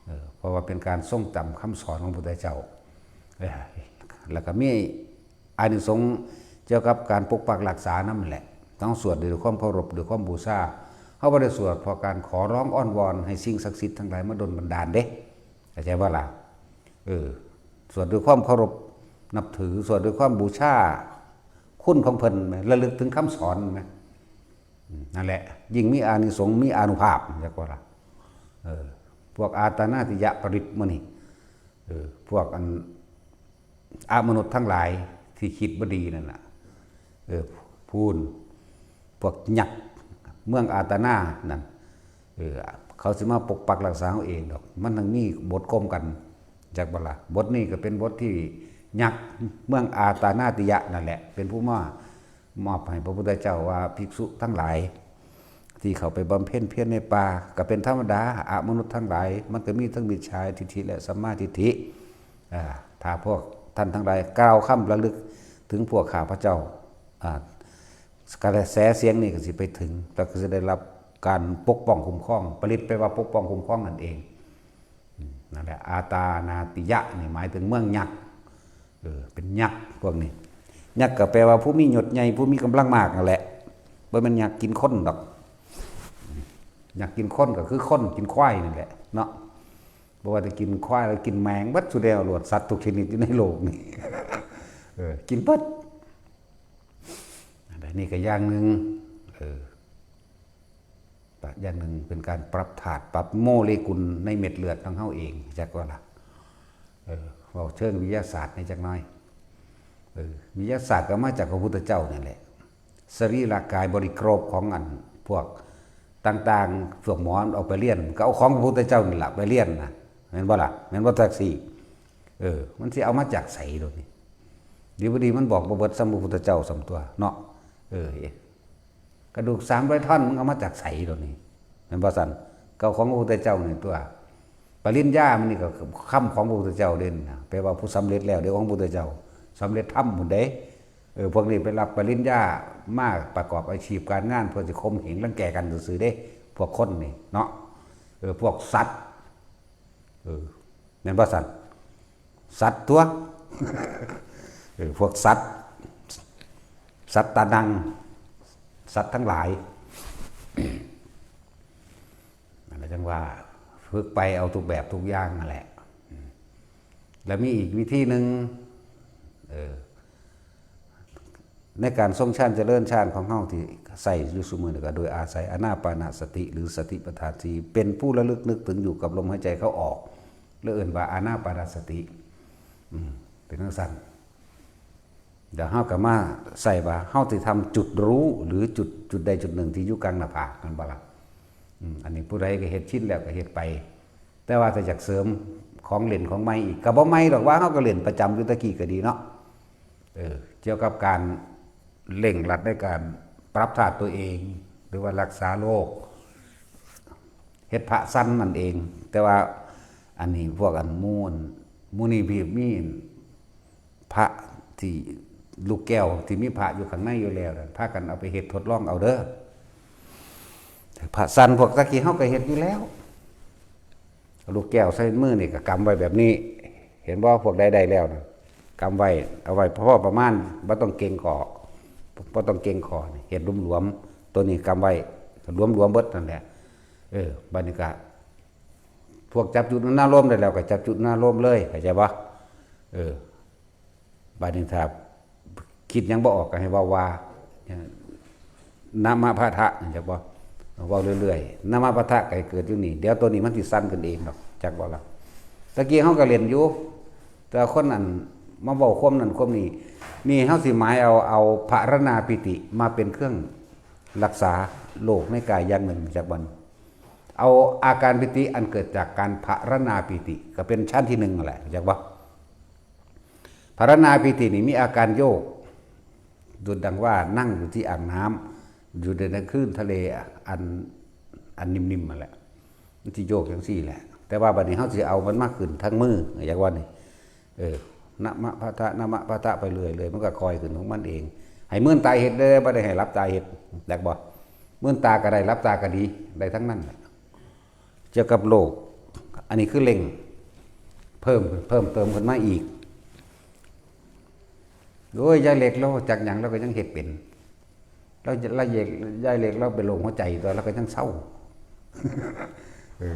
ເອີ ເພາະວ່າເປັນການຊົງຈຳຄຳສອນຂອງພະພຸດທະເຈົ້າ. ເອີ ແລ້ວກໍມີ ອານິສົງກ່ຽວກັບການປົກປັກຮັກສານຳແຫຼະ. ຕ້ອງສວດດ້ວຍຄວາມເຄົາລົບ ດ້ວຍຄວາມບູຊາ. ເຮົາບໍ່ໄດ້ສວດເພື່ອການຂໍຮ້ອງອ້ອນວອນໃຫ້ສິ່ງສັກສິດທັງຫຼາຍມາດົນບັນດານເດ້. ເຂົ້າໃຈບໍ່ລະ? ເອີ ສວດດ້ວຍຄວາມເຄົາລົບນັບຖື, ສວດດ້ວຍຄວາມບູຊາຄຸນຂອງເພິ່ນ, ລະລຶກເຖິງຄຳສອນນະ. ອືມ ນັ້ນແຫຼະ, ຍິ່ງມີອານິສົງ, ມີອານຸພາບ, ເຂົ້າໃຈບໍ່ລະ? ເອີ ພວກອາຕານາຕິຍະປະລິດໝູ່ນີ້, ເອີ ພວກອັນ ອະມະນຸດທັງຫຼາຍທີ່ຄິດບໍ່ດີນັ້ນນະ, ເອີ ພູນ ພວກຍັກເມືອງອາຕານານັ້ນ, ເອີ ເຂົາຊິມາປົກປັກຮັກສາເຮົາເອງດອກ. ມັນຕ້ອງມີບົດກົມກັນ, ຈັກບໍ່ລະ? ບົດນີ້ກໍເປັນບົດທີ່ ຍັກເມືອງອາຕານາຕິຍະນັ້ນແຫຼະ ເປັນຜູ້ມາມອບໃຫ້ພະພຸດທະເຈົ້າວ່າ ພິກສຸທັງຫຼາຍທີ່ເຂົ້າໄປບຳເພັນພຽນໃນປ່າ ກໍເປັນທຳມະດາ ອະມະນຸດທັງຫຼາຍ ມັນກໍມີທັງມິດສາທິດຖິ ແລະ ສຳມາທິດຖິ. ອາ ຖ້າພວກທ່ານທັງຫຼາຍກ່າວຄຳລະລຶກເຖິງພວກຂ້າພະເຈົ້າ ອາ ກະແສສຽງນີ້ກໍຊິໄປເຖິງ ແລ້ວກໍຊິໄດ້ຮັບການປົກປ້ອງຄຸ້ມຄອງ. ປະລິດແປວ່າປົກປ້ອງຄຸ້ມຄອງນັ້ນເອງ. ອືມ ນັ້ນແຫຼະ ອາຕານາຕິຍະນີ້ໝາຍເຖິງເມືອງຍັກ. ເອີ ເປັນຍັກພວກນີ້. ຍັກກໍແປວ່າຜູ້ມີຍົດໃຫຍ່ ຜູ້ມີກຳລັງມາກນັ້ນແຫຼະ. ບໍ່ແມ່ນຍັກກິນຄົນດອກ. ຍັກກິນຄົນກໍຄືຄົນກິນຄວາຍນີ້ແຫຼະເນາະ. ບໍ່ວ່າຈະກິນຄວາຍ ແລະ ກິນແມງ ເບິດສູ່ແນວໂລດ ສັດທຸກຊະນິດຢູ່ໃນໂລກນີ້ ເອີ ກິນເບິດ. ອັນນີ້ກໍຢ່າງໜຶ່ງ ເອີ ຢ່າງໜຶ່ງເປັນການປັບທາດ ປັບໂມເລກຸນໃນເມັດເລືອດຂອງເຮົາເອງ ຈັກວ່າລະ. ເອີ ເວົ້າເຊີງວິທະຍາສາດແດ່ຈັກໜ້ອຍ. ເອີ ວິທະຍາສາດກໍມາຈາກພະພຸດທະເຈົ້ານີ້ແຫຼະ. ສະລີລະກາຍບໍລິໂພກຂອງອັນພວກຕ່າງໆ ພວກໝໍເອົາໄປລຽນ ກໍເອົາຂອງພະພຸດທະເຈົ້ານີ້ລະໄປລຽນນະ ແມ່ນບໍ່ລະ? ແມ່ນບໍ່ຈັກຊີ້? ເອີ ມັນຊິເອົາມາຈາກໃສໂດຍນີ້? ດີບໍ່ດີມັນບອກບໍ່ເບິດສ່ຳພະພຸດທະເຈົ້າສ່ຳຕົວເນາະ. ເອີ ກະດູກສາມຮ້ອຍທ່ອນ ມຶງເອົາມາຈາກໃສໂດຍນີ້? ແມ່ນບໍ່ຊັ້ນ? ເອົາຂອງພະພຸດທະເຈົ້ານີ້ຕົວະ. ປະລິນຍາມັນນີ້ກໍຄຳຂອງພະພຸດທະເຈົ້າເດ້ນະ ແປວ່າຜູ້ສຳເລັດແລ້ວເດ້ ຂອງພະພຸດທະເຈົ້າ ສຳເລັດທຳພຸ້ນເດ້. ເອີ ພວກນີ້ໄປຮັບປະລິນຍາມາປະກອບອາຊີບການງານ ເພື່ອຊິຂົ່ມເຫງລັງແກກັນຊື່ໆເດ້ ພວກຄົນນີ້ເນາະ. ເອີ ພວກສັດ ເອີ ແມ່ນບໍ່ຊັ້ນ? ສັດຕົວະ ເອີ ພວກສັດ ສັດຕານັງ ສັດທັງຫຼາຍ. ນັ້ນລະ ຈັ່ງວ່າຝຶກໄປເອົາທຸກແບບທຸກຢ່າງນັ້ນແຫຼະ. ແລ້ວມີອີກວິທີໜຶ່ງ ເອີ ໃນການຊົງຊານຈະເລີນຊານຂອງເຮົາທີ່ໃຊ້ຢູ່ຊຸມື້ນີ້ ກໍໂດຍອາໄສອານາປານະສະຕິ ຫຼື ສະຕິປະທານສີ່ ເປັນຜູ້ລະລຶກນຶກເຖິງຢູ່ກັບລົມຫາຍໃຈເຂົ້າອອກ ແລະ ເອີ້ນວ່າອານາປານະສະຕິ. ອືມ ເປັນຈັ່ງຊັ້ນ. ແລ້ວເຮົາກໍມາໃສ່ວ່າເຮົາຊິທຳຈຸດຮູ້ ຫຼື ຈຸດ ຈຸດໃດຈຸດໜຶ່ງທີ່ຢູ່ກາງໜ້າຜາກ ແມ່ນບໍ່ລະ? ອືມ ອັນນີ້ຜູ້ໃດກໍເຮັດຊິນແລ້ວກໍເຮັດໄປ. ແຕ່ວ່າຖ້າຢາກເສີມຂອງເຫຼັ້ນຂອງໃໝ່ອີກ ກໍບໍ່ໃໝ່ດອກ ວ່າເຮົາກໍເຫຼັ້ນປະຈຳຢູ່ແຕ່ກີ້ກໍດີເນາະ. ເອີ ກ່ຽວກັບການເລັ່ງລັດໃນການປັບທາດຕົວເອງ ຫຼືວ່າລັກສາໂລກ ເຮັດພະສັນນັ້ນເອງ. ແຕ່ວ່າອັນນີ້ພວກອັນໝູ່ ໝູ່ນີ້ມີພະທີ່ລູກແກ້ວທີ່ມີພະຢູ່ຂ້າງໃນຢູ່ແລ້ວນັ້ນ ພາກັນເອົາໄປເຮັດທົດລອງເອົາເດີ. ພະສັນພວກຕະກີ້ເຮົາກໍເຮັດຢູ່ແລ້ວ. ເອົາລູກແກ້ວໃສ່ມືນີ້ກໍກຳໄວ້ແບບນີ້ ເຫັນບໍ່? ພວກໃດໄດ້ແລ້ວນະ ກຳໄວ້ ເອົາໄວ້ພໍປະມານ ບໍ່ຕ້ອງເກັງຂໍ້ ບໍ່ຕ້ອງເກັງຂໍ້ ເຮັດຫຼວມໆ ໂຕນີ້ກຳໄວ້ ຫຼວມໆເບິດນັ້ນແຫຼະ. ເອີ ບາດນີ້ກະພວກຈັບຈຸດອະນາລົມໄດ້ແລ້ວ ກໍຈັບຈຸດອະນາລົມເລີຍ ເຂົ້າໃຈບໍ່? ເອີ ບາດນີ້ຖ້າຄິດຫຍັງບໍ່ອອກກໍໃຫ້ເວົ້າວ່າ ນະມະພະທະ ເຫັນຈັກບໍ່? ເວົ້າເລື້ອຍໆ ນະມະພະທະກໍໃຫ້ເກີດຢູ່ນີ້ ດຽວໂຕນີ້ມັນຊິສັ່ນຂຶ້ນເອງດອກ ຈັກບໍ່ລະ? ຕະກີ້ເຮົາກໍເຫຼັ້ນຢູ່ ແຕ່ຄົນນັ້ນມາເວົ້າຄວາມນັ້ນຄວາມນີ້ ນີ້ເຮົາຊິໝາຍເອົາ ເອົາພະລະນາປີຕິມາເປັນເຄື່ອງຮັກສາໂລກໃນກາຍຢ່າງໜຶ່ງ ຈັກບໍ່? ເອົາອາການປີຕິອັນເກີດຈາກການພະລະນາປີຕິ ກໍເປັນຊັ້ນທີໜຶ່ງນັ້ນແຫຼະ ຈັກບໍ່? ພະລະນາປີຕິນີ້ມີອາການໂຍກ ດຸດດັ່ງວ່ານັ່ງຢູ່ທີ່ອ່າງນ້ຳ ຢູ່ໃນ ໃນຄື້ນທະເລອັນ ອັນນິ່ມໆນັ້ນແຫຼະ ມັນຊິໂຍກຈັ່ງຊີ້ແຫຼະ. ແຕ່ວ່າບັດນີ້ເຮົາຊິເອົາມັນມາຂຶ້ນທາງມື ຢາກວ່ານີ້ ເອີ ນະມະພະທະ ນະມະພະທະ ໄປເລື້ອຍໆ ມັນກໍຄ່ອຍຂຶ້ນຂອງມັນເອງ. ໃຫ້ມືນຕາເຮັດເດີ້ ບໍ່ໄດ້ໃຫ້ຫຼັບຕາເຮັດ ຈັກບໍ່? ມືນຕາກໍໄດ້ ຫຼັບຕາກໍດີ ໄດ້ທັງນັ້ນແຫຼະ. ກ່ຽວກັບໂລກ ອັນນີ້ຄືເລັ່ງເພີ່ມ ເພີ່ມເຕີມຂຶ້ນມາອີກ. ໂອ້ຍ ຍາຍເລັກລາວຈັກຫຍັງລາວກໍຍັງເຮັດເປັນ ລາວ ລາວເຮັດ ຍາຍເລັກລາວເປັນໂລກຫົວໃຈຕົວະ ລາວກໍຍັງເຊົາ. ເອີ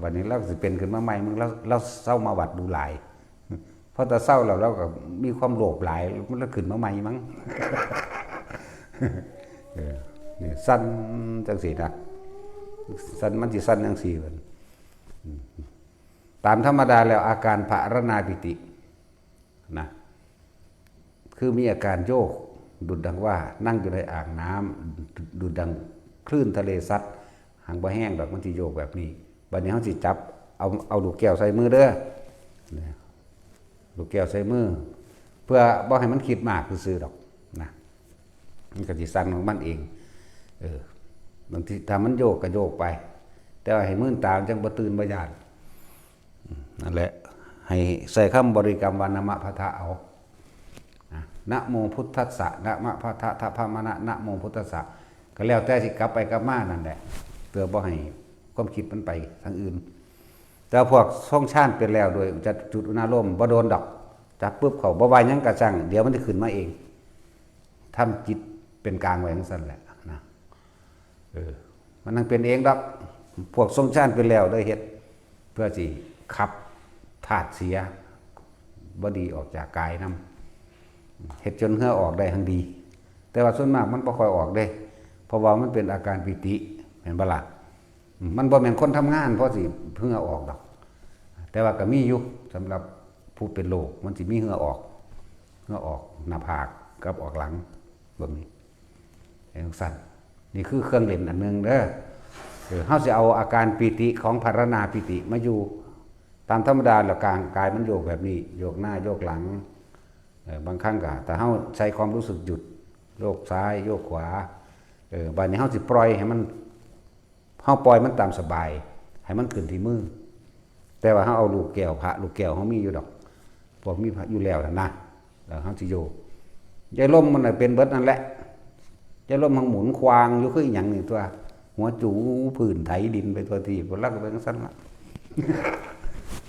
ບັດນີ້ລາວຊິເປັນຂຶ້ນມາໃໝ່ ມຶງ ລາວ ລາວເຊົາມາວັດດູຫຼາຍ. ພໍແຕ່ເຊົາແລ້ວ ລາວກໍມີຄວາມໂລບຫຼາຍ ມັນລະຂຶ້ນມາໃໝ່ມັງ. ເອີ ນີ້ສັ່ນຈັ່ງຊີ້ນະ ສັ່ນ ມັນຊິສັ່ນຈັ່ງຊີ້ເພິ່ນ. ອືມ ຕາມທຳມະດາແລ້ວ ອາການພະລະນາປີຕິນະ ຄືມີອາການໂຍກ ດຸດດັ່ງວ່ານັ່ງຢູ່ໃນອ່າງນ້ຳ ດຸດດັ່ງຄື້ນທະເລຊັດ ຫາກບໍ່ແຮງດອກ ມັນຊິໂຍກແບບນີ້. ບັດນີ້ເຮົາຊິຈັບ ເອົາ ເອົາລູກແກ້ວໃສ່ມືເດີ້ ລູກແກ້ວໃສ່ມື ພື່ອບໍ່ໃຫ້ມັນຄິດມາກຊື່ໆດອກນະ ມັນກໍຊິສັ່ນຂອງມັນເອງ. ເອີ ບາງທີຖ້າມັນໂຍກກໍໂຍກໄປ ແຕ່ວ່າໃຫ້ມືນຕາ ມັນຈັ່ງບໍ່ຕື່ນບໍ່ຢ້ານ. ນັ້ນແຫຼະ ໃຫ້ໃຊ້ຄຳບໍລິກຳວ່ານະມະພະທະເອົາ ນະ ນະໂມພຸດທັດສະ ນະມະພະທະ ທະພະມະນະ ນະໂມພຸດທັດສະ ກໍແລ້ວແຕ່ຊິກັບໄປກັບມານັ້ນແຫຼະ ເພື່ອບໍ່ໃຫ້ຄວາມຄິດມັນໄປທາງອື່ນ. ແຕ່ພວກຊົງຊານເປັນແລ້ວໂດຍຈະຈຸດອຸນາໂລມ ບໍ່ໂດນດອກ ຈັບປຶບເຂົ້າ ບໍ່ວ່າຫຍັງກໍຊ່າງ ດຽວມັນຈະຂຶ້ນມາເອງ. ທຳຈິດເປັນກາງໄວ້ຈັ່ງຊັ້ນແຫຼະນະ ເອີ ມັນຍັງເປັນເອງດອກ. ພວກຊົງຊານເປັນແລ້ວໄດ້ເຮັດເພື່ອຊິຂັບທາດເສຍບໍ່ດີອອກຈາກກາຍນຳ ເຮັດຈົນເຫື່ອອອກໄດ້ຫັ້ນດີ. ແຕ່ວ່າສ່ວນມາກມັນບໍ່ຄ່ອຍອອກເດ້ ເພາະວ່າມັນເປັນອາການປີຕິ ແມ່ນບໍ່ລະ? ມັນບໍ່ແມ່ນຄົນທຳງານພໍຊິເຫື່ອອອກດອກ ແຕ່ວ່າກໍມີຢູ່ ສຳລັບຜູ້ເປັນໂລກ ມັນຊິມີເຫື່ອອອກ ເຫື່ອອອກໜ້າຜາກກັບອອກຫຼັງ ເບິ່ງນີ້ ຈັ່ງຊັ້ນ. ນີ້ຄືເຄື່ອງຫຼິ້ນອັນໜຶ່ງເດີ. ເອີ ເຮົາຊິເອົາອາການປີຕິຂອງພາລະນາປີຕິມາຢູ່ຕາມທຳມະດາ ແລ້ວກາງກາຍມັນໂຍກແບບນີ້ ໂຍກໜ້າໂຍກຫຼັງ. ເອີ ບາງຄັ້ງກໍ ຖ້າເຮົາໃຊ້ຄວາມຮູ້ສຶກຢຸດ ໂຍກຊ້າຍໂຍກຂວາ ເອີ ບາດນີ້ເຮົາຊິປ່ອຍໃຫ້ມັນ ເຮົາປ່ອຍມັນຕາມສະບາຍ ໃຫ້ມັນຂຶ້ນທີ່ມື ແຕ່ວ່າເຮົາເອົາລູກແກ້ວ ພະລູກແກ້ວເຮົາມີຢູ່ດອກ ພວກມີພະຢູ່ແລ້ວຫັ້ນນະ ແລ້ວເຮົາຊິໂຍກ ຢາຍລົມມັນນະເປັນເບິດນັ້ນແຫຼະ ຢາຍລົມມັນໝູນຂວ້າງຢູ່ຄືອີຫຍັງນີ້ຕົວະ ຫົວຈູພື້ນໄຖດິນໄປທົ່ວທີ່ ພວກລາວກໍເປັນຈັ່ງຊັ້ນລະ.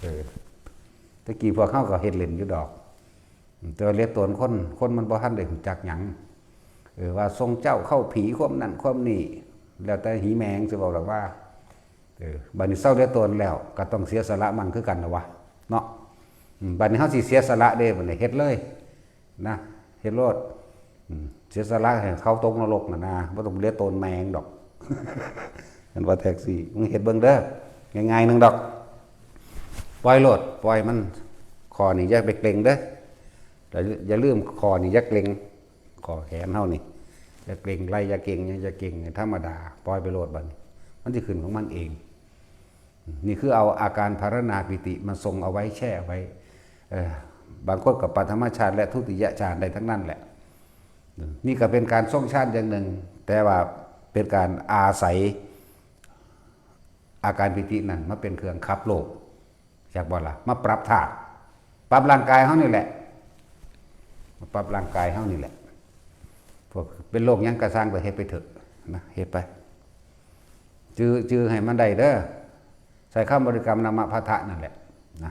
ເອີ ແຕ່ກີ້ພວກເຮົາກໍເຮັດຫຼິ້ນຢູ່ດອກ ແຕ່ວ່າເລຍຕົນຄົນ ຄົນມັນບໍ່ທັນໄດ້ຮູ້ຈັກຫຍັງ ເອີ ວ່າຊົງເຈົ້າເຂົ້າຜີຄວາມນັ້ນຄວາມນີ້ ແລ້ວແຕ່ຜີແມ່ງຊິເວົ້າດອກວ່າ ເອີ ບາດນີ້ເຊົາເລຍຕົນແລ້ວ ກໍຕ້ອງເສຍສະຫຼະມັນຄືກັນລະວະເນາະ. ອືມ ບາດນີ້ເຮົາຊິເສຍສະຫຼະເດ້ ບາດນີ້ເຮັດເລີຍນະ ເຮັດໂລດ ອືມ ເສຍສະຫຼະໃຫ້ເຂົາຕົກນະລົກຫັ້ນນະ ບໍ່ຕ້ອງເລຍຕົນແມ່ງດອກ. ແມ່ນບໍ່ແທັກຊີ ມຶງເຮັດເບິ່ງເດີ ງ່າຍໆໜຶ່ງດອກ ປ່ອຍໂລດ ປ່ອຍມັນ ຂໍ້ນີ້ຢ່າໄປເກຣັງເດີ ແລ້ວຢ່າລືມ ຂໍ້ນີ້ຢ່າເກຣັງ ຂໍ້ແຂນເຮົານີ້ ຢ່າເກຣັງໄຫຼ່ ຢ່າເກຣັງຫຍັງ ຢ່າເກຣັງ ໃຫ້ທຳມະດາ ປ່ອຍໄປໂລດ ບາດນີ້ມັນຊິຂຶ້ນຂອງມັນເອງ. ນີ້ຄືເອົາອາການພາລະນາປີຕິມາຊົງເອົາໄວ້ ແຊ່ເອົາໄວ້ ເອີ ບາງຄົນກໍປະຖະມະຊານ ແລະ ທຸຕິຍະຊານໄດ້ທັງນັ້ນແຫຼະ. ນີ້ກໍເປັນການຊົງຊານຢ່າງໜຶ່ງ ແຕ່ວ່າເປັນການອາໄສອາການປີຕິນັ້ນມາເປັນເຄື່ອງຂັບໂລກ ຈັກບໍ່ລະ ມາປັບທາດ ປັບຮ່າງກາຍເຮົານີ້ແຫຼະ ມາປັບຮ່າງກາຍເຮົານີ້ແຫຼະ. ພວກເປັນໂລກຫຍັງກໍຊ່າງ ກໍເຮັດໄປເຖາະນະ ເຮັດໄປ ຈື່ ຈື່ໃຫ້ມັນໄດ້ເດີ ໃຊ້ຄຳບໍລິກຳນະມະພະທະນັ້ນແຫຼະນະ.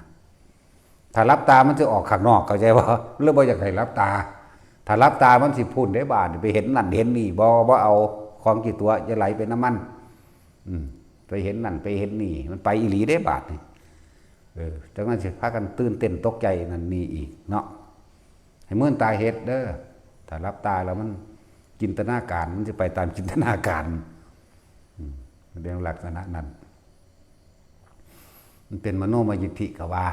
ຖ້າຫຼັບຕາມັນຊິອອກຂ້າງນອກ ເຂົ້າໃຈບໍ່? ເລີຍບໍ່ຢາກໃຫ້ຫຼັບຕາ ຖ້າຫຼັບຕາມັນຊິພຸ້ນເດ້ ບາດນີ້ໄປເຫັນນັ້ນເຫັນນີ້ ບໍ່ ບໍ່ເອົາ ຂອງກີ່ຕົວະ ຢ່າໄຫຼໄປນຳມັນ ອືມ ໄປເຫັນນັ້ນໄປເຫັນນີ້ ມັນໄປອີ່ຫຼີເດ້ບາດນີ້. ເອີ ຈັ່ງນັ້ນຊິພາກັນຕື່ນເຕັ້ນຕົກໃຈນັ້ນນີ້ອີກເນາະ. ໃຫ້ມືນຕາເຮັດເດີ ຖ້າຫຼັບຕາແລ້ວມັນຈິນຕະນາການ ມັນຊິໄປຕາມຈິນຕະນາການ ອືມ ມັນເປັນລັກສະນະນັ້ນ ມັນເປັນມະໂນມະຍິດຖິກໍວ່າ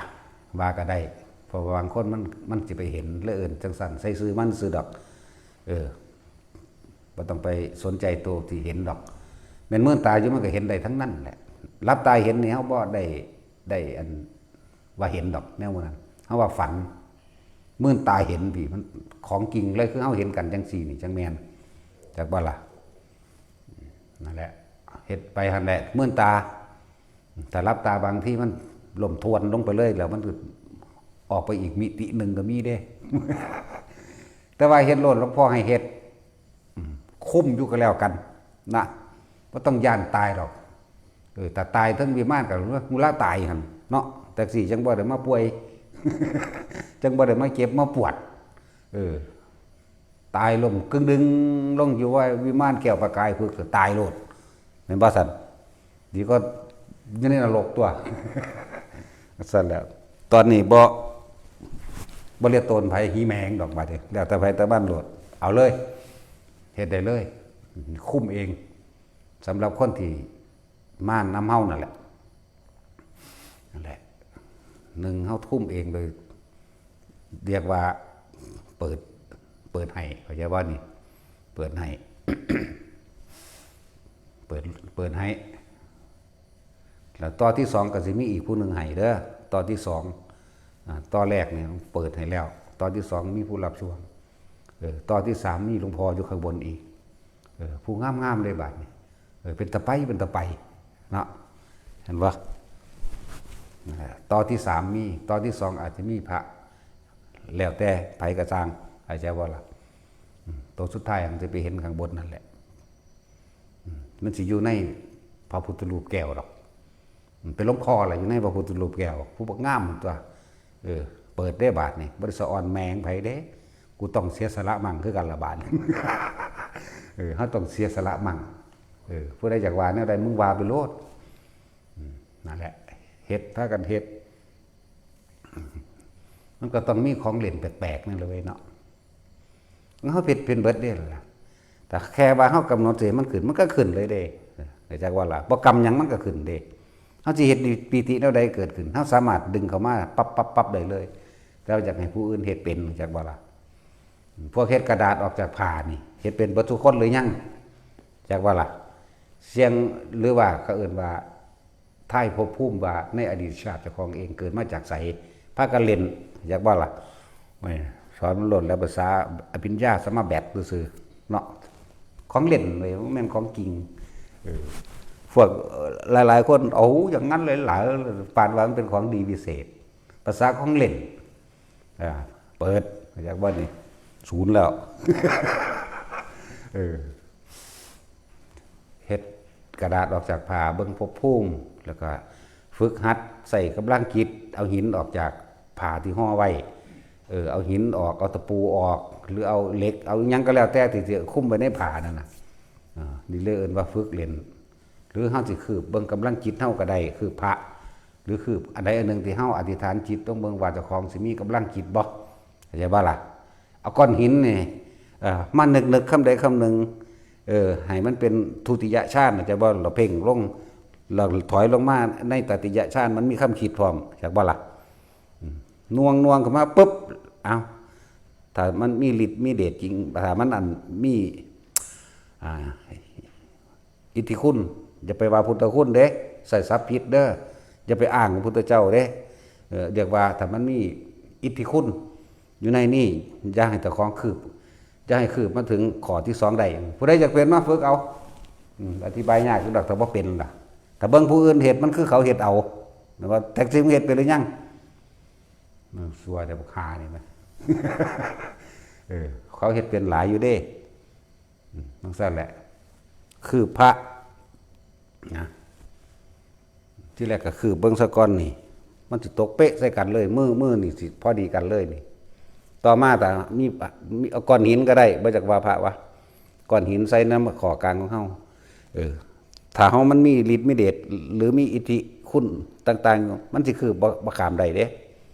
ວ່າກໍໄດ້ ເພາະວ່າບາງຄົນມັນ ມັນຊິໄປເຫັນ ແລະ ເອີ້ນຈັ່ງຊັ້ນ ໃສ່ຊື່ມັນຊື່ດອກ ເອີ ບໍ່ຕ້ອງໄປສົນໃຈໂຕທີ່ເຫັນດອກ ແມ່ນມືນຕາຢູ່ມັນກໍເຫັນໄດ້ທັງນັ້ນແຫຼະ. ຫຼັບຕາເຫັນນີ້ເຮົາບໍ່ໄດ້ ໄດ້ອັນວ່າເຫັນດອກແນວນັ້ນ ເຮົາວ່າຝັນ. ມືນຕາເຫັນພີ້ ມັນຂອງຈິງເລີຍ ຄືເຮົາເຫັນກັນຈັ່ງຊີ້ນີ້ຈັ່ງແມ່ນ ຈັກບໍ່ລະ? ນັ້ນແຫຼະ ເຮັດໄປຫັ້ນແຫຼະ ມືນຕາ ຖ້າຫຼັບຕາບາງທີມັນລົ້ມທວນລົງໄປເລີຍ ແລ້ວມັນກໍອອກໄປອີກມິຕິໜຶ່ງກໍມີເດ້. ແຕ່ວ່າເຮັດໂລດ ຫຼວງພໍ່ໃຫ້ເຮັດ ອືມ ຄຸ້ມຢູ່ກໍແລ້ວກັນນະ ບໍ່ຕ້ອງຢ້ານຕາຍດອກ. ເອີ ຖ້າຕາຍເທິງວິມານກໍຮູ້ລະຕາຍຫັ້ນເນາະ ແທັກຊີຈັ່ງບໍ່ໄດ້ມາປ່ວຍ ຈັ່ງບໍ່ໄດ້ມາເຈັບມາປວດ. ເອີ ຕາຍລົ້ມກຶ່ງດຶງລົງຢູ່ວ່າວິມານແກ້ວປະກາຍ ປຶກ ກໍຕາຍໂລດ ແມ່ນບໍ່ຊັ້ນ? ດີກວ່າຢູ່ໃນນະລົກຕົວະ. ຊັ້ນແຫຼະ ຕອນນີ້ບໍ່ ບໍ່ເລຍໂຕນໃຜຮີແມງດອກ ບາດນີ້ແລ້ວແຕ່ໃຜແຕ່ມັນໂລດ ເອົາເລີຍ ເຮັດໄດ້ເລີຍ ຄຸ້ມເອງ ສຳລັບຄົນທີ່ມານຳເຮົານັ້ນແຫຼະ ນັ້ນແຫຼະ ໜຶ່ງເຮົາທຸ້ມເອງໂດຍ ຮຽກວ່າເປີດ ເປີດໃຫ້ ເຂົ້າໃຈບໍ່ນີ້? ເປີດໃຫ້ ເປີດ ເປີດໃຫ້ ແລ້ວຕໍ່ທີສອງກໍຊິມີອີກຜູ້ໜຶ່ງໃຫ້ເດີ ຕໍ່ທີສອງ ອາ ຕໍ່ແລກນີ້ເປີດໃຫ້ແລ້ວ ຕໍ່ທີສອງມີຜູ້ຮັບຊ່ວງ ເອີ ຕໍ່ທີສາມມີຫຼວງພໍ່ຢູ່ຂ້າງບົນອີກ ເອີ ຜູ້ງາມໆເດ້ບາດນີ້ ເອີ ເປັນຕາໄປ ເປັນຕາໄປເນາະ ເຫັນບໍ່? ຕໍ່ທີສາມມີ ຕໍ່ທີສອງອາດຈະມີພະ ແລ້ວແຕ່ໃຜກໍຊ່າງ ເຂົ້າໃຈບໍ່ລະ? ອືມ ໂຕສຸດທ້າຍມັນຈະໄປເຫັນຂ້າງບົນນັ້ນແຫຼະ ອືມ ມັນຊິຢູ່ໃນພະພຸດທະຮູບແກ້ວດອກ ອືມ ເປັນຫຼວງພໍ່ລະ ຢູ່ໃນພະພຸດທະຮູບແກ້ວ ຜູ້ບັກງາມນັ້ນຕົວະ ເອີ ເປີດເດ້ບາດນີ້ ບໍ່ໄດ້ສະອອນແມ່ງໃຜເດ້ ກູຕ້ອງເສຍສະຫຼະມັ່ງຄືກັນລະບາດນີ້ ເອີ ເຮົາຕ້ອງເສຍສະຫຼະມັ່ງ ເອີ ຜູ້ໃດຢາກວ່າແນວໃດ ມຶງວ່າໄປໂລດ ອືມ ນັ້ນແຫຼະ ເຮັດ ພາກັນເຮັດ ມັນກໍຕ້ອງມີຂອງຫຼິ້ນແປກໆນັ້ນລະເວີຍເນາະ ເຮົາເຮັດເປັນເບິດເດ້ລະ ແຕ່ແຄ່ວ່າເຮົາກຳນົດຊິໃຫ້ມັນຂຶ້ນ ມັນກໍຂຶ້ນເລີຍເດ້ ເອີ ເຂົ້າໃຈບໍ່ລະ? ບໍ່ກຳຫຍັງມັນກໍຂຶ້ນເດ້ ເຮົາຊິເຮັດປີຕິແນວໃດເກີດຂຶ້ນ ເຮົາສາມາດດຶງເຂົ້າມາປັບໆໆໄດ້ເລີຍ ແຕ່ວ່າຢາກໃຫ້ຜູ້ອື່ນເຮັດເປັນ ເຂົ້າໃຈບໍ່ລະ? ພວກເຮັດກະດາດອອກຈາກຜ້ານີ້ ເຮັດເປັນເບິດທຸກຄົນຫຼືຍັງ? ເຂົ້າໃຈບໍ່ລະ? ສ່ຽງ ຫຼືວ່າເຂົາເອີ້ນວ່າ ທາຍພົບພູມວ່າໃນອະດີດຊາດເຈົ້າຂອງເອງເກີດມາຈາກໃສ ພາກັນຫຼິ້ນ ຢາກບໍ່ລະ? ໂອ້ຍ ສອນມັນໂລດແລ້ວ ພາສາອະພິນຍາສະມາແບັດຊື່ໆເນາະ ຂອງຫຼິ້ນເວີຍ ບໍ່ແມ່ນຂອງຈິງ ເອີ ພວກຫຼາຍໆຄົນ ເອົາຢ່າງນັ້ນຫຼາຍໆ ປານວ່າມັນເປັນຂອງດີວິເສດ ພາສາຂອງຫຼິ້ນ ອ່າ ເປີດ ຢາກບໍ່ນີ້ ສູນແລ້ວ ເອີ ເຮັດກະດາດອອກຈາກຜ້າ ເບິ່ງພົບພູມ ແລ້ວກໍຝຶກຫັດໃຊ້ກຳລັງຈິດ ເອົາຫີນອອກຈາກຜ້າທີ່ຫໍ່ໄວ້ ເອີ ເອົາຫີນອອກ ເອົາຕະປູອອກ ຫຼືເອົາເຫຼັກ ເອົາອີ່ຫຍັງກໍແລ້ວແຕ່ທີ່ຈະຄຸມໄວ້ໃນຜ້ານັ້ນນະ ອ່າ ນີ້ເລີຍເອີ້ນວ່າຝຶກຫຼິ້ນ ຫຼືເຮົາຊິຄືບເບິ່ງກຳລັງຈິດເຮົາກໍໄດ້ ຄືບພະ ຫຼືຄືບອັນໃດອັນໜຶ່ງທີ່ເຮົາອະທິຖານຈິດ ຕ້ອງເບິ່ງວ່າເຈົ້າຂອງຊິມີກຳລັງຈິດບໍ່ ເຂົ້າໃຈບໍ່ລະ? ເອົາກ້ອນຫີນນີ້ ເອີ ມານຶກໆຄຳໃດຄຳໜຶ່ງ ເອີ ໃຫ້ມັນເປັນທຸຕິຍະຊານ ເຂົ້າໃຈບໍ່? ແລ້ວເພັ່ງລົງ ແລ້ວຖອຍລົງມາໃນຕະຕິຍະຊານ ມັນມີຄຳຄິດພ້ອມ ເຂົ້າໃຈບໍ່ລະ? ອືມ ໜ່ວງໆຂຶ້ນມາປຶບ ເອົ້າ ຖ້າມັນມີລິດມີເດດຈິງ ຖ້າມັນອັນມີ ອ່າ ອິດທິຄຸນ ຢ່າໄປວ່າພຸດທະຄຸນເດ້ ໃຊ້ສັບຜິດເດີ ຢ່າໄປອ້າງພະພຸດທະເຈົ້າເດ້ ເອີ ຮຽກວ່າຖ້າມັນມີອິດທິຄຸນຢູ່ໃນນີ້ ຢ່າໃຫ້ເຈົ້າຂອງຄືບ ຢ່າໃຫ້ຄືບມາເຖິງຂໍ້ທີສອງໄດ້ ຜູ້ໃດຢາກເປັນມາຝຶກເອົາ ອືມ ອະທິບາຍຍາກຢູ່ດອກ ຖ້າບໍ່ເປັນລະ ຖ້າເບິ່ງຜູ້ອື່ນເຮັດ ມັນຄືເຂົາເຮັດເອົາ ແມ່ນບໍ່? ແທັກຊີ ມຶງເຮັດເປັນຫຼືຍັງ? ເອີ ຊົ່ວແຕ່ບັກຫ່ານີ້ນະ ເອີ ເຂົາເຮັດເປັນຫຼາຍຢູ່ເດ້ ອືມ ຈັ່ງຊັ້ນແຫຼະ ຄືບພະນະ ທີແລກກໍຄືບເບິ່ງຊະກ່ອນນີ້ ມັນຊິຕົກເປະໃສ່ກັນເລີຍ ມື ມືນີ້ຊິພໍດີກັນເລີຍນີ້ ຕໍ່ມາຖ້າມີ ມີ ເອົາກ້ອນຫີນກໍໄດ້ ບໍ່ຈັກວ່າພະວະ ກ້ອນຫີນໃສ່ນຳຂໍ້ກາງຂອງເຮົາ ເອີ ຖ້າເຮົາມັນມີລິດມີເດດ ຫຼືມີອິດທິຄຸນຕ່າງໆ ມັນຊິຄືບບໍ່ ບໍ່ຂ້າມໄດ້ເດ້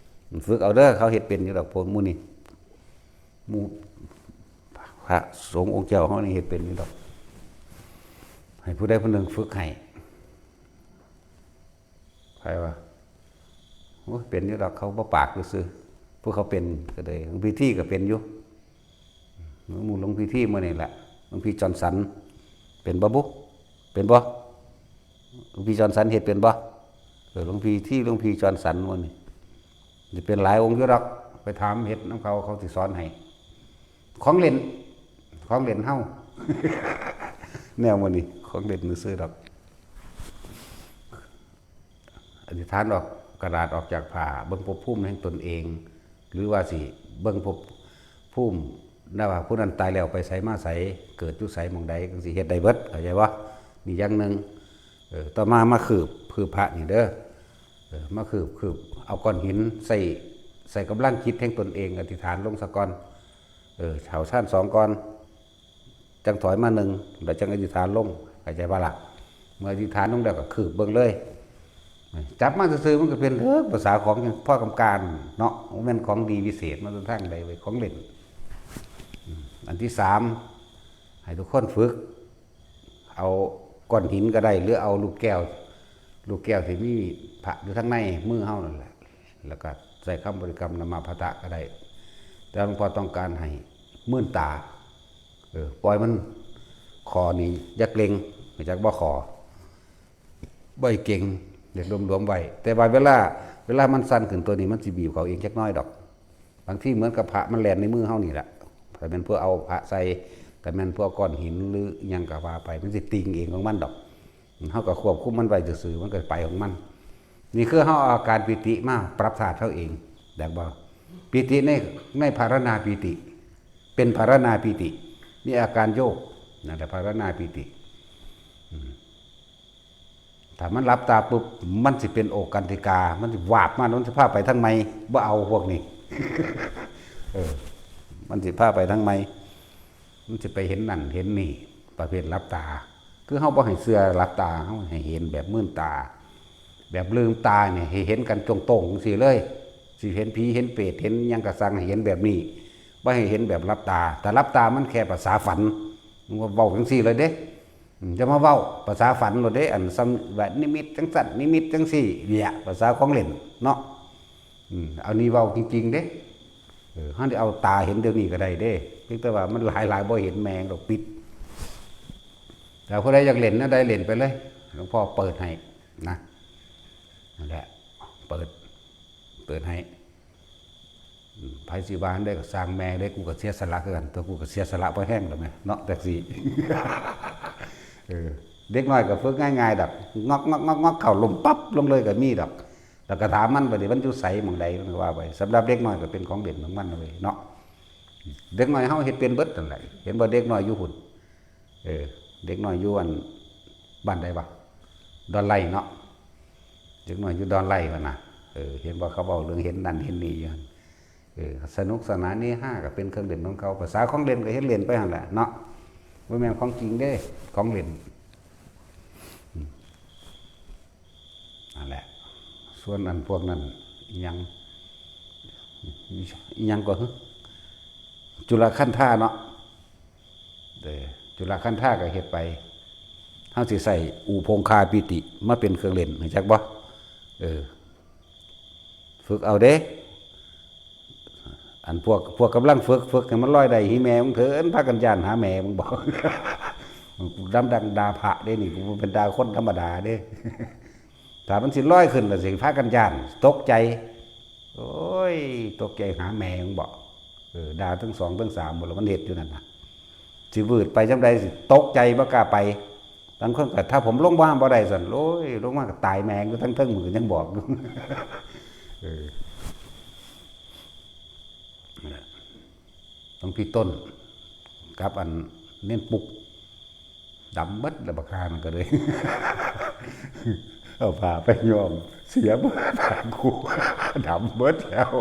ຝຶກເອົາເດີ ເຂົາເຮັດເປັນຢູ່ດອກ ພວກໝູ່ນີ້ ໝູ່ພະສົງອົງເຈົ້າເຮົານີ້ເຮັດເປັນຢູ່ດອກ ໃຫ້ຜູ້ໃດຜູ້ໜຶ່ງຝຶກໃຫ້ ໃຜວ່າ ໂອ້ຍ ເປັນຢູ່ດອກ ເຂົາບໍ່ປາກຊື່ໆ ພວກເຂົາເປັນກໍໄດ້ ຫຼວງພີ່ທີກໍເປັນຢູ່ ໝູ່ຫຼວງພີ່ທີມື້ນີ້ແຫຼະ ຫຼວງພີ່ຈອນສັນ ເປັນບໍ່ບຸ? ເປັນບໍ່? ຫຼວງພີ່ຈອນສັນເຮັດເປັນບໍ່? ເອີ ຫຼວງພີ່ທີ ຫຼວງພີ່ຈອນສັນມື້ນີ້ ຊິເປັນຫຼາຍອົງຢູ່ດອກ ໄປຖາມເຮັດນຳເຂົາ ເຂົາຊິສອນໃຫ້ ຂອງຫຼິ້ນ ຂອງຫຼິ້ນເຮົາ ແນວມື້ນີ້ຂອງຫຼິ້ນຊື່ໆດອກ ອະທິຖານອອກກະດາດອອກຈາກຜ້າ ເບິ່ງພົບພູມແຫ່ງຕົນເອງ ຫຼືວ່າຊິເບິ່ງພົບພູມນະ ວ່າຜູ້ນັ້ນຕາຍແລ້ວໄປໃສມາໃສ ເກີດຢູ່ໃສໝ່ອງໃດ ຈັ່ງຊີ້ເຮັດໄດ້ເບິດ ເຂົ້າໃຈບໍ່? ນີ້ຢ່າງໜຶ່ງ ເອີ ຕໍ່ມາມາຄືບ ຄືບພະນີ້ເດີ ເອີ ມາຄືບ ຄືບເອົາກ້ອນຫີນໃສ່ ໃສ່ກຳລັງຈິດແຫ່ງຕົນເອງ ອະທິຖານລົງສາກ່ອນ ເອີ ເຂົ້າຊານສອງກ່ອນ ຈັ່ງຖອຍມາໜຶ່ງ ແລ້ວຈັ່ງອະທິຖານລົງ ເຂົ້າໃຈບໍ່ລະ? ເມື່ອອະທິຖານລົງແລ້ວກໍຄືບເບິ່ງເລີຍ ຈັບມາຊື່ໆ ມັນກໍເປັນເລື່ອງພາສາຂອງພໍກຳການເນາະ ບໍ່ແມ່ນຂອງດີວິເສດມາແຕ່ທາງໃດເວີຍ ຂອງຫຼິ້ນ ອືມ ອັນທີສາມ ໃຫ້ທຸກຄົນຝຶກ ເອົາກ້ອນຫີນກໍໄດ້ ຫຼືເອົາລູກແກ້ວ ລູກແກ້ວທີ່ມີພະຢູ່ທາງໃນມືເຮົານັ້ນແຫຼະ ແລ້ວກໍໃຊ້ຄຳບໍລິກຳນະມະພັດຕະກໍໄດ້ ແຕ່ຫຼວງພໍ່ຕ້ອງການໃຫ້ມື່ນຕາ ເອີ ປ່ອຍມັນ ຄໍນີ້ຢ່າເກຣັງ ຮູ້ຈັກບໍ່? ຄໍ ບໍ່ໃຫ້ເກຣັງ ເຮັດຫຼວມໆໄວ້ ແຕ່ວ່າເວລາ ເວລາມັນສັ່ນຂຶ້ນ ຕົວນີ້ມັນຊິບີບເຂົ້າເອງຈັກໜ້ອຍດອກ ບາງທີເໝືອນກັບພະມັນແລ່ນໃນມືເຮົານີ້ລະ ຖ້າແມ່ນເພື່ອເອົາພະໃສ່ ຖ້າແມ່ນເພື່ອເອົາກ້ອນຫີນ ຫຼື ອີ່ຫຍັງກໍວ່າໄປ ມັນຊິຕິ່ງເອງຂອງມັນດອກ. ເຮົາກໍຄວບຄຸມມັນໄວ້ຊື່ໆ ມັນກໍໄປຂອງມັນ. ນີ້ຄືເຮົາເອົາອາການປີຕິມາປັບທາດເຮົາເອງ ແມ່ນບໍ່? ປີຕິໃນ ໃນພາລະນາປີຕິ ເປັນພາລະນາປີຕິ ມີອາການໂຍກ ນັ້ນແຫຼະພາລະນາປີຕິ. ອືມ ຖ້າມັນຫຼັບຕາປຶບ ມັນຊິເປັນໂອກັນຕິກາ ມັນຊິວາບມາ ມັນຊິພາໄປທາງໃໝ່ ບໍ່ເອົາພວກນີ້ ເອີ ມັນຊິພາໄປທາງໃໝ່ ມັນຊິໄປເຫັນນັ້ນເຫັນນີ້ ປະເພດຫຼັບຕາ ຄືເຮົາບໍ່ໃຫ້ເຊື່ອຫຼັບຕາ ເຮົາໃຫ້ເຫັນແບບມືນຕາ ແບບລືມຕານີ້ໃຫ້ເຫັນກັນໂຕ່ງໆ ຈັ່ງຊີ້ເລີຍ ຊິເຫັນຜີເຫັນເປດເຫັນຫຍັງກໍຊ່າງ ໃຫ້ເຫັນແບບນີ້ ບໍ່ໃຫ້ເຫັນແບບຫຼັບຕາ. ຖ້າຫຼັບຕາມັນແຄ່ພາສາຝັນ ມັນກໍເວົ້າຈັ່ງຊີ້ເລີຍເດ້. ອືມ ຢ່າມາເວົ້າພາສາຝັນໂລດເດ້ ອັນສ່ຳວ່ານິມິດຈັ່ງຊັ້ນ ນິມິດຈັ່ງຊີ້ ເນຍ ພາສາຂອງຫຼິ້ນເນາະ. ອືມ ອັນນີ້ເວົ້າຈິງໆເດ້. ເອີ ເຮົາໄດ້ເອົາຕາເຫັນດຽວນີ້ກໍໄດ້ເດ້ ພຽງແຕ່ວ່າມັນຫຼາຍໆ ບໍ່ເຫັນແມ່ງດອກ ປິດ. ຖ້າຜູ້ໃດຢາກຫຼິ້ນແນວໃດ ຫຼິ້ນໄປເລີຍ ຫຼວງພໍ່ເປີດໃຫ້ນະ. ນັ້ນແຫຼະ ເປີດ ເປີດໃຫ້. ອືມ ໃຜຊິວ່າອັນໃດກໍຊ່າງແມ່ເດ້ ກູກໍເສຍສະຫຼະຄືກັນຕົວະ ກູກໍເສຍສະຫຼະພໍແຮງແລ້ວແໝ່ເນາະ ແທັກຊີ. ເອີ ເດັກນ້ອຍກໍຝຶກງ່າຍໆດອກ ງອກໆໆໆ ເຂົ້າລົມປັບລົງເລີຍກໍມີດອກ. ແລ້ວກໍຖາມມັນ ບາດນີ້ມັນຢູ່ໃສ ໝ່ອງໃດ ມັນກໍວ່າໄປ. ສຳລັບເດັກນ້ອຍກໍເປັນຂອງເຫຼັ້ນຂອງມັນເວີຍເນາະ. ເດັກນ້ອຍເຮົາເຮັດເປັນເບິດນັ້ນແຫຼະ ເຫັນບໍ່ ເດັກນ້ອຍຢູ່ພຸ້ນ ເອີ ເດັກນ້ອຍຢູ່ອັນ ບ້ານໃດວະ ດອນໄລເນາະ. ເດັກນ້ອຍຢູ່ດອນໄລພຸ້ນນະ ເອີ ເຫັນບໍ່ ເຂົາເວົ້າເລື່ອງເຫັນນັ້ນເຫັນນີ້ຢູ່ຫັ້ນ. ເອີ ສະໜຸກສະໜານເຮຮາກໍເປັນເຄື່ອງເຫຼັ້ນຂອງເຂົາ ພາສາຂອງເຫຼັ້ນກໍເຮັດເຫຼັ້ນໄປຫັ້ນແຫຼະເນາະ ບໍ່ແມ່ນຂອງຈິງເດ້ ຂອງເຫຼັ້ນ. ອືມ ນັ້ນແຫຼະ ສ່ວນອັນພວກນັ້ນ ອີ່ຫຍັງ ອີ່ຫຍັງກໍ ຈຸລະຄັນທາເນາະ. ເອີ ຈຸລະຄັນທາກໍເຮັດໄປ ເຮົາຊິໃຊ້ອຸພົງຄາປີຕິມາເປັນເຄື່ອງເຫຼັ້ນ ຮູ້ຈັກບໍ່? ເອີ ຝຶກເອົາເດ້. ອັນພວກ ພວກກຳລັງຝຶກ ຝຶກໃຫ້ມັນລອຍໄດ້ ອີ່ແມ່ມຶງເຖີ້ນ ພາກັນຢ້ານຫາແມ່ມຶງບໍ? ກູດຳດັງດ່າພະເດ້ນີ້ ກູບໍ່ແມ່ນດ່າຄົນທຳມະດາເດ້. ຖ້າມັນຊິລອຍຂຶ້ນລະຊິພາກັນຢ້ານ ຕົກໃຈ. ໂອ້ຍ ຕົກໃຈຫາແມ່ມຶງບໍ? ເອີ ດ່າທັງສອງທັງສາມພຸ້ນລະ ມັນເຮັດຢູ່ນັ້ນນະ. ຊິວືດໄປຈັ່ງໃດ ຊິຕົກໃຈບໍ່ກ້າໄປ. ບາງຄົນກໍ ຖ້າຜົມລົງມາບໍ່ໄດ້ຊັ້ນ ໂອ້ຍ ລົງມາກໍຕາຍແມ່ງຢູ່ທັງເທິງ ມັນກໍຍັງບອກຢູ່. ເອີ ນັ້ນແຫຼະ ຫຼວງພີ່ຕົ້ນກັບອັນເນນປຸກ ດຳເບິດແລ້ວ ບັກຫ່ານັ້ນກໍເລີຍ ເອົາຜ້າໄປຍ້ອມ ເສຍເບິດ ຜ້າກູ ດຳເບິດແລ້ວ.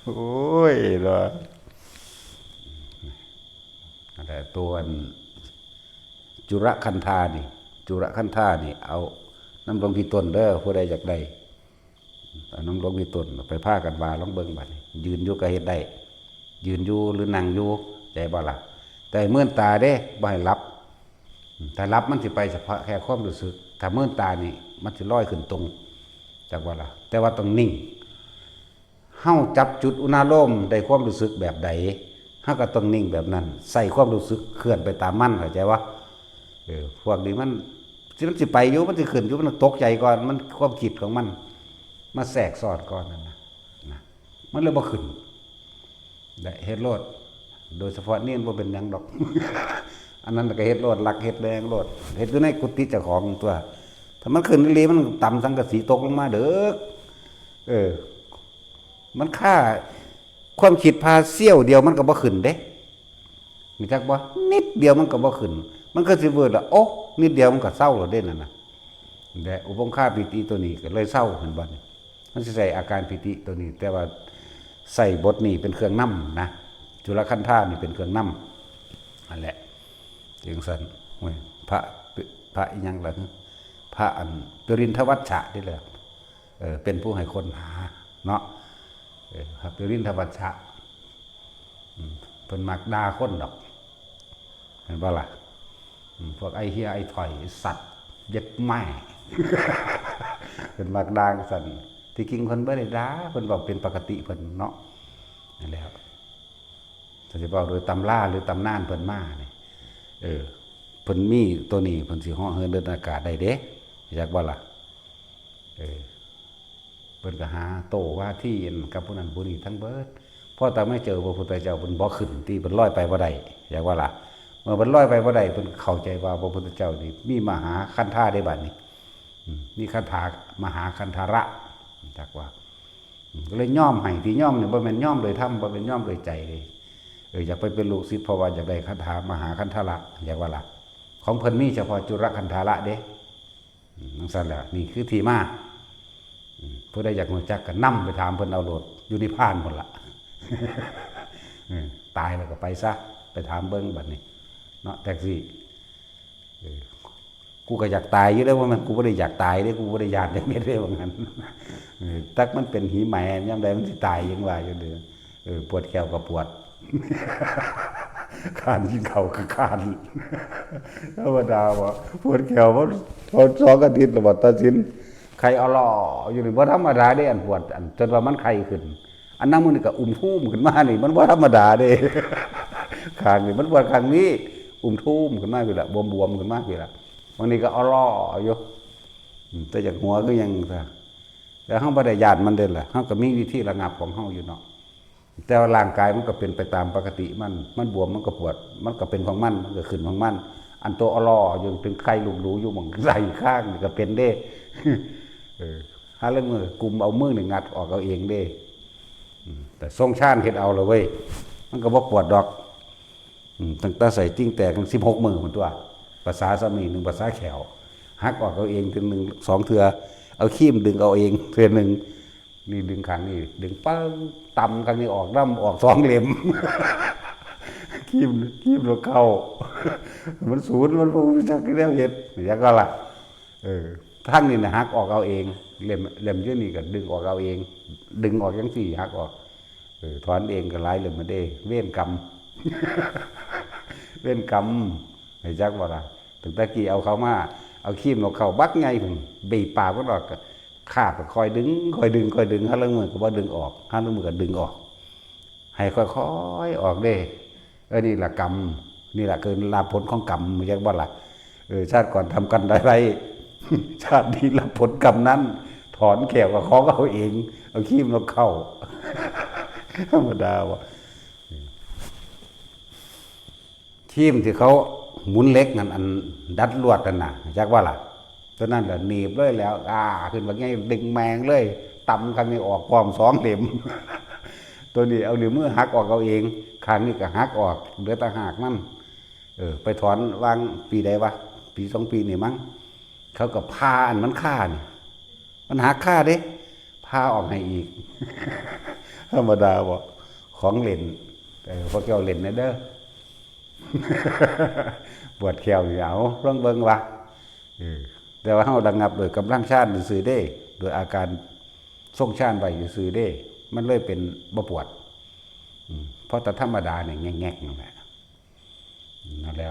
ໂອ້ຍ ເນາະ ນັ້ນແຫຼະ ຕົວອັນ ຈຸລະຄັນທານີ້ ຈຸລະຄັນທານີ້ ເອົານຳຫຼວງພີ່ຕົ້ນເດີ ຜູ້ໃດຢາກໄດ້ ເອົານຳຫຼວງພີ່ຕົ້ນ ໄປພາກັນວ່າລອງເບິ່ງບາດນີ້ ຢືນຢູ່ກໍເຮັດໄດ້ ຢືນຢູ່ ຫຼື ນັ່ງຢູ່ ໃຈບໍ່ລະ? ແຕ່ໃຫ້ເມີນຕາເດ້ ບໍ່ໃຫ້ຫຼັບ. ຖ້າຫຼັບມັນຊິໄປສະເພາະແຄ່ຄວາມຮູ້ສຶກ ຖ້າເມີນຕານີ້ມັນຊິລອຍຂຶ້ນຕົງ ຈັກວ່າລະ? ແຕ່ວ່າຕ້ອງນິ່ງ. ເຮົາຈັບຈຸດອຸນາໂລມໄດ້ຄວາມຮູ້ສຶກແບບໃດ ເຮົາກໍຕ້ອງນິ່ງແບບນັ້ນ ໃສ່ຄວາມຮູ້ສຶກເຄື່ອນໄປຕາມມັນ ເຂົ້າໃຈບໍ່? ເອີ ພວກນີ້ມັນ ມັນຊິໄປຢູ່ ມັນຊິຂຶ້ນຢູ່ ມັນຕົກໃຈກ່ອນ ມັນ ຄວາມຄິດຂອງມັນມາແຊກຊ້ອນກ່ອນນັ້ນນະ ນະ ມັນເລີຍບໍ່ຂຶ້ນ. ໄດ້ເຮັດໂລດ ໂດຍສະເພາະເນນບໍ່ເປັນຫຍັງດອກ ອັນນັ້ນກໍເຮັດໂລດ ລັກເຮັດແດງໂລດ ເຮັດຢູ່ໃນກຸຕິເຈົ້າຂອງຕົວະ. ຖ້າມັນຂຶ້ນອີ່ຫຼີ ມັນຕຳສັງກະສີຕົກລົງມາເດີກ. ເອີ ມັນຄາ ຄວາມຄິດພາສ່ຽວດຽວມັນກໍບໍ່ຂຶ້ນເດ້ ຮູ້ຈັກບໍ່? ນິດດຽວມັນກໍບໍ່ຂຶ້ນ ມັນຄືຊິວືດລະ ໂອ້ ນິດດຽວມັນກໍເຊົາລະເດ້ນັ້ນນະ. ແລະ ອຸພົງຄາປີຕິຕົວນີ້ກໍເລີຍເຊົາ ເຫັນບໍ່ນີ້? ມັນຊິໃຊ້ອາການປີຕິຕົວນີ້ ແຕ່ວ່າໃຊ້ບົດນີ້ເປັນເຄື່ອງນຳນະ ຈຸລະຄັນທານີ້ເປັນເຄື່ອງນຳ ນັ້ນແຫຼະ ຈັ່ງຊັ້ນ. ໂອ້ຍ ພະ ພະອີ່ຫຍັງລະ ພະອັນ ປະລິນທະວັດຊະນີ້ແຫຼະ ເອີ ເປັນຜູ້ໃຫ້ຄົ້ນຫາເນາະ. ເອີ ພະປະລິນທະວັດຊະ ອືມ ເພິ່ນມັກດ່າຄົນດອກ ແມ່ນບໍ່ລະ? ອືມ ພວກໄອ້ເຮຍ ໄອ້ຖອຍ ໄອ້ສັດ ເຢັດແມ່ ເພິ່ນມັກດ່າຈັ່ງຊັ້ນ. ທີ່ຈິງເພິ່ນບໍ່ໄດ້ດ່າ ເພິ່ນເວົ້າເປັນປະກະຕິເພິ່ນເນາະ. ນັ້ນແຫຼະ ຖ້າຊິເວົ້າໂດຍຕຳລາ ຫຼື ຕຳນານເພິ່ນມານີ້ ເອີ ເພິ່ນມີໂຕນີ້ ເພິ່ນຊິເຫາະເຫີນເດີນອາກາດໄດ້ເດ້ ຮູ້ຈັກບໍ່ລະ? ເອີ ເພິ່ນກໍຫາໂຕ້ວາທີກັບຜູ້ນັ້ນຜູ້ນີ້ທັງເບິດ. ພໍຕອນມາເຈີພະພຸດທະເຈົ້າ ເພິ່ນບໍ່ຂຶ້ນຕິ ເພິ່ນລອຍໄປບໍ່ໄດ້ ຢາກວ່າລະ ເມື່ອເພິ່ນລອຍໄປບໍ່ໄດ້ ເພິ່ນເຂົ້າໃຈວ່າພະພຸດທະເຈົ້ານີ້ມີມະຫາຄັນທາເດ້ ບາດນີ້ ອືມ ມີຄັນທາ ມະຫາຄັນທາລະ ຈັກວ່າ ອືມ ກໍເລີຍຍອມໃຫ້ ທີ່ຍອມນີ້ບໍ່ແມ່ນຍອມໂດຍທຳ ບໍ່ແມ່ນຍອມໂດຍໃຈເດ້ ເອີ ຢາກໄປເປັນລູກສິດ ເພາະວ່າຢາກໄດ້ຄັນທາມະຫາຄັນທາລະ ຢາກວ່າລະ ຂອງເພິ່ນມີສະເພາະຈຸລະຄັນທາລະເດ້. ອືມ ຈັ່ງຊັ້ນແຫຼະ ນີ້ຄືທີ່ມາ ອືມ ຜູ້ໃດຢາກຮູ້ຈັກກໍນຳໄປຖາມເພິ່ນເອົາໂລດ ຢູ່ນິບພານພຸ້ນລະ ເອີ ຕາຍແລ້ວກໍໄປຊະ ໄປຖາມເບິ່ງບັດນີ້ເນາະ ແທັກຊີ ເອີ ກູກໍຢາກຕາຍຢູ່ເດ້ ບໍ່ແມ່ນກູບໍ່ໄດ້ຢາກຕາຍເດ້ ກູບໍ່ໄດ້ຢ້ານຈັກເມັດເດ້ ວ່າຊັ້ນ ເອີ ຈັກມັນເປັນຫີແໝຍາມໃດມັນຊິຕາຍ ຍັງວ່າຢູ່ເດ້. ເອີ ປວດແຂ້ວກໍປວດ ຄ້ານກິນເຂົ້າກໍຄ້ານ ທຳມະດາບໍ່ ປວດແຂ້ວບໍ່ ສອງອາທິດແລ້ວບໍ່ ຕາສິນ ໄຂ້ອະຫຼໍ່ຢູ່ນີ້ ບໍ່ທຳມະດາເດ້ ອັນປວດ ອັນ ຈົນວ່າມັນໄຂ້ຂຶ້ນ ອັນນັ້ນມື້ນີ້ກໍອຸ່ມທຸ່ມຂຶ້ນມານີ້ ມັນບໍ່ທຳມະດາເດ້ ຂ້າງນີ້ມັນປວດຂ້າງນີ້ ອຸ່ມທຸ່ມຂຶ້ນມາພີ້ລະ ບວມໆຂຶ້ນມາພີ້ລະ ບາງນີ້ກໍອະຫຼໍ່ຢູ່ ອືມ ແຕ່ຢາກຫົວຄືຫຍັງຊະ ແຕ່ເຮົາບໍ່ໄດ້ຢ້ານມັນເດ້ລະ ເຮົາກໍມີວິທີລະງັບຂອງເຮົາຢູ່ເນາະ ແຕ່ວ່າຮ່າງກາຍມັນກໍເປັນໄປຕາມປົກກະຕິມັນ ມັນບວມ ມັນກໍປວດ ມັນກໍເປັນຂອງມັນ ມັນກໍຂຶ້ນຂອງມັນ ອັນໂຕອະຫຼໍ່ຢູ່ ເປັນໄຂ້ລູກດູຢູ່ໝ່ອງໄສ້ຂ້າງນີ້ກໍເປັນເດ້ ເອີ ຫາລາງມື້ກຸມເອົາມືນີ້ງັດອອກເອົາເອງເດ້ ອືມ ແຕ່ຊົງຊານເຮັດເອົາລະເວີຍ ມັນກໍບໍ່ປວດດອກ. ອືມ ຕັ້ງແຕ່ໄສ້ຕິ່ງແຕກ ສິບຫົກມື້ພຸ້ນຕົວະ ພາສາສາມີໜຶ່ງ ພາສາແຂ້ວ ຫັກອອກເອົາເອງເທື່ອໜຶ່ງ ສອງເທື່ອ ເອົາຄີມດຶງເອົາເອງເທື່ອໜຶ່ງ ນີ້ດຶງຂ້າງນີ້ ດຶງປຶ້ງ ຕຳຂ້າງນີ້ອອກນຳ ອອກສອງເຫຼັ້ມ ຄີມ ຄີມລະເຂົ້າ ມັນສູນ ມັນບໍ່ຮູ້ຈັກແນວເຮັດ ຢາກກໍລະ ເອີ ທາງນີ້ນະຫັກອອກເອົາເອງ ເຫຼັ້ມ ເຫຼັ້ມຢູ່ນີ້ກໍດຶງອອກເອົາເອງ ດຶງອອກຈັ່ງຊີ້ຫັກອອກ ເອີ ຖອນເອງກໍຫຼາຍເລື່ອງແລ້ວເດ້ ເວນກຳ ເວນກຳ ຮູ້ຈັກບໍ່ລະ? ຕັ້ງແຕ່ກີ້ເອົາເຂົ້າມາ ເອົາຄີມນົກເຂົ້າບັກໃຫຍ່ພຸ້ນ ບີບປາກມັນອອກ ຄາບກໍຄ່ອຍດຶງ ຄ່ອຍດຶງ ຄ່ອຍດຶງ ຫາລາງມື້ກໍບໍ່ດຶງອອກ ຫາລາງມື້ກໍດຶງອອກ ໃຫ້ຄ່ອຍໆອອກເດ້. ເອີ ນີ້ລະກຳ ນີ້ລະຄືລາບຜົນຂອງກຳ ຮູ້ຈັກບໍ່ລະ? ເອີ ຊາດກ່ອນທຳກຳໃດໄວ້ ຊາດນີ້ຮັບຜົນກຳນັ້ນ ຖອນແຂ້ວກໍຂອງເອົາເອງ ເອົາຄີມນົກເຂົ້າ ທຳມະດາບໍ່? ຄີມທີ່ເຂົາໝູນເຫຼັກນັ້ນ ອັນດັດລວດນັ້ນນະ ຮູ້ຈັກບໍ່ລະ? ຕົວນັ້ນລະໜີບເລີຍແລ້ວ ອາ ຂຶ້ນບັກໃຫຍ່ດຶງແມ່ງເລີຍ ຕຳຂ້າງນີ້ອອກພ້ອມສອງເຫຼັ້ມ ຕົວນີ້ເອົານິ້ວມືຫັກອອກເອົາເອງ ຂ້າງນີ້ກໍຫັກອອກ ເຫຼືອແຕ່ຮາກມັນ. ເອີ ໄປຖອນຫວ່າງປີໃດວະ ປີສອງປີນີ້ມັ້ງ ເຂົາກໍຜ່າອັນມັນຄານີ້ ມັນຫັກຄາເດ້ ຜ່າອອກໃຫ້ອີກ ທຳມະດາບໍ່? ຂອງຫຼິ້ນ ເອີ ພວກເຈົ້າຫຼິ້ນແດ່ເດີ ປວດແຂ້ວນີ້ ເອົາ ລອງເບິ່ງວ່າ ເອີ ແຕ່ວ່າເຮົາລະງັບໂດຍກຳລັງຊານຊື່ໆເດ້ ໂດຍອາການຊົງຊານໄວ້ຊື່ໆເດ້ ມັນເລີຍເປັນບໍ່ປວດ ອືມ ເພາະແຕ່ທຳມະດານີ້ແງກໆນັ້ນແຫຼະ ນັ້ນແຫຼະ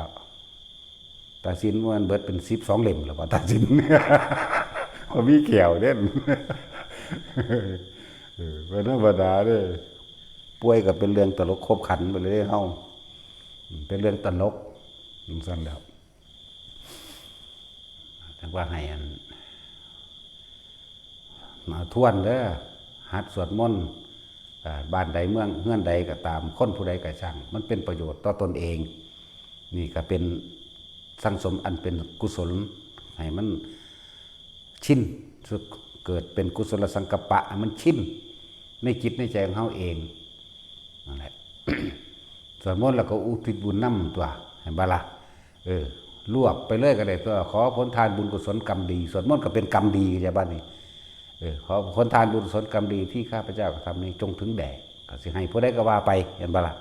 ຕາສິນວ່າມັນເບິດເປັນສິບສອງເຫຼັ້ມແລ້ວບໍ່ ຕາສິນ ບໍ່ມີແຂ້ວເດ້ ເອີ ບໍ່ທຳມະດາເດ້ ປ່ວຍກໍເປັນເລື່ອງຕະຫຼົກຂົບຂັນໄປເລີຍເຮົາ ເປັນເລື່ອງຕະຫຼົກ ຈັ່ງຊັ້ນແຫຼະ. ຈັ່ງວ່າໃຫ້ອັນ ມາທວນເດີ ຫັດສວດມົນ ເອີ ບ້ານໃດເມືອງເຮືອນໃດກໍຕາມ ຄົນຜູ້ໃດກໍຊ່າງ ມັນເປັນປະໂຫຍດຕໍ່ຕົນເອງ ນີ້ກໍເປັນສັງສົມອັນເປັນກຸສົນ ໃຫ້ມັນຊິນ ເກີດເປັນກຸສົນລະສັງກັບປະ ໃຫ້ມັນຊິນໃນຈິດໃນໃຈຂອງເຮົາເອງ ນັ້ນແຫຼະ ສວດມົນແລ້ວກໍອຸທິດບຸນນຳຕົວະ ເຫັນບໍ່ລະ? ເອີ ລວບໄປເລີຍກໍໄດ້ຕົວະ ຂໍຜົນທານບຸນກຸສົນກຳດີ ສວດມົນກໍເປັນກຳດີ ເຂົ້າໃຈບໍ່ນີ້? ເອີ ຂໍຜົນທານບຸນກຸສົນກຳດີທີ່ຂ້າພະເຈົ້າກະທຳນີ້ຈົ່ງເຖິງແດ່ ກໍຊິໃຫ້ຜູ້ໃດກໍວ່າໄປ ເຫັນບໍ່ລະ?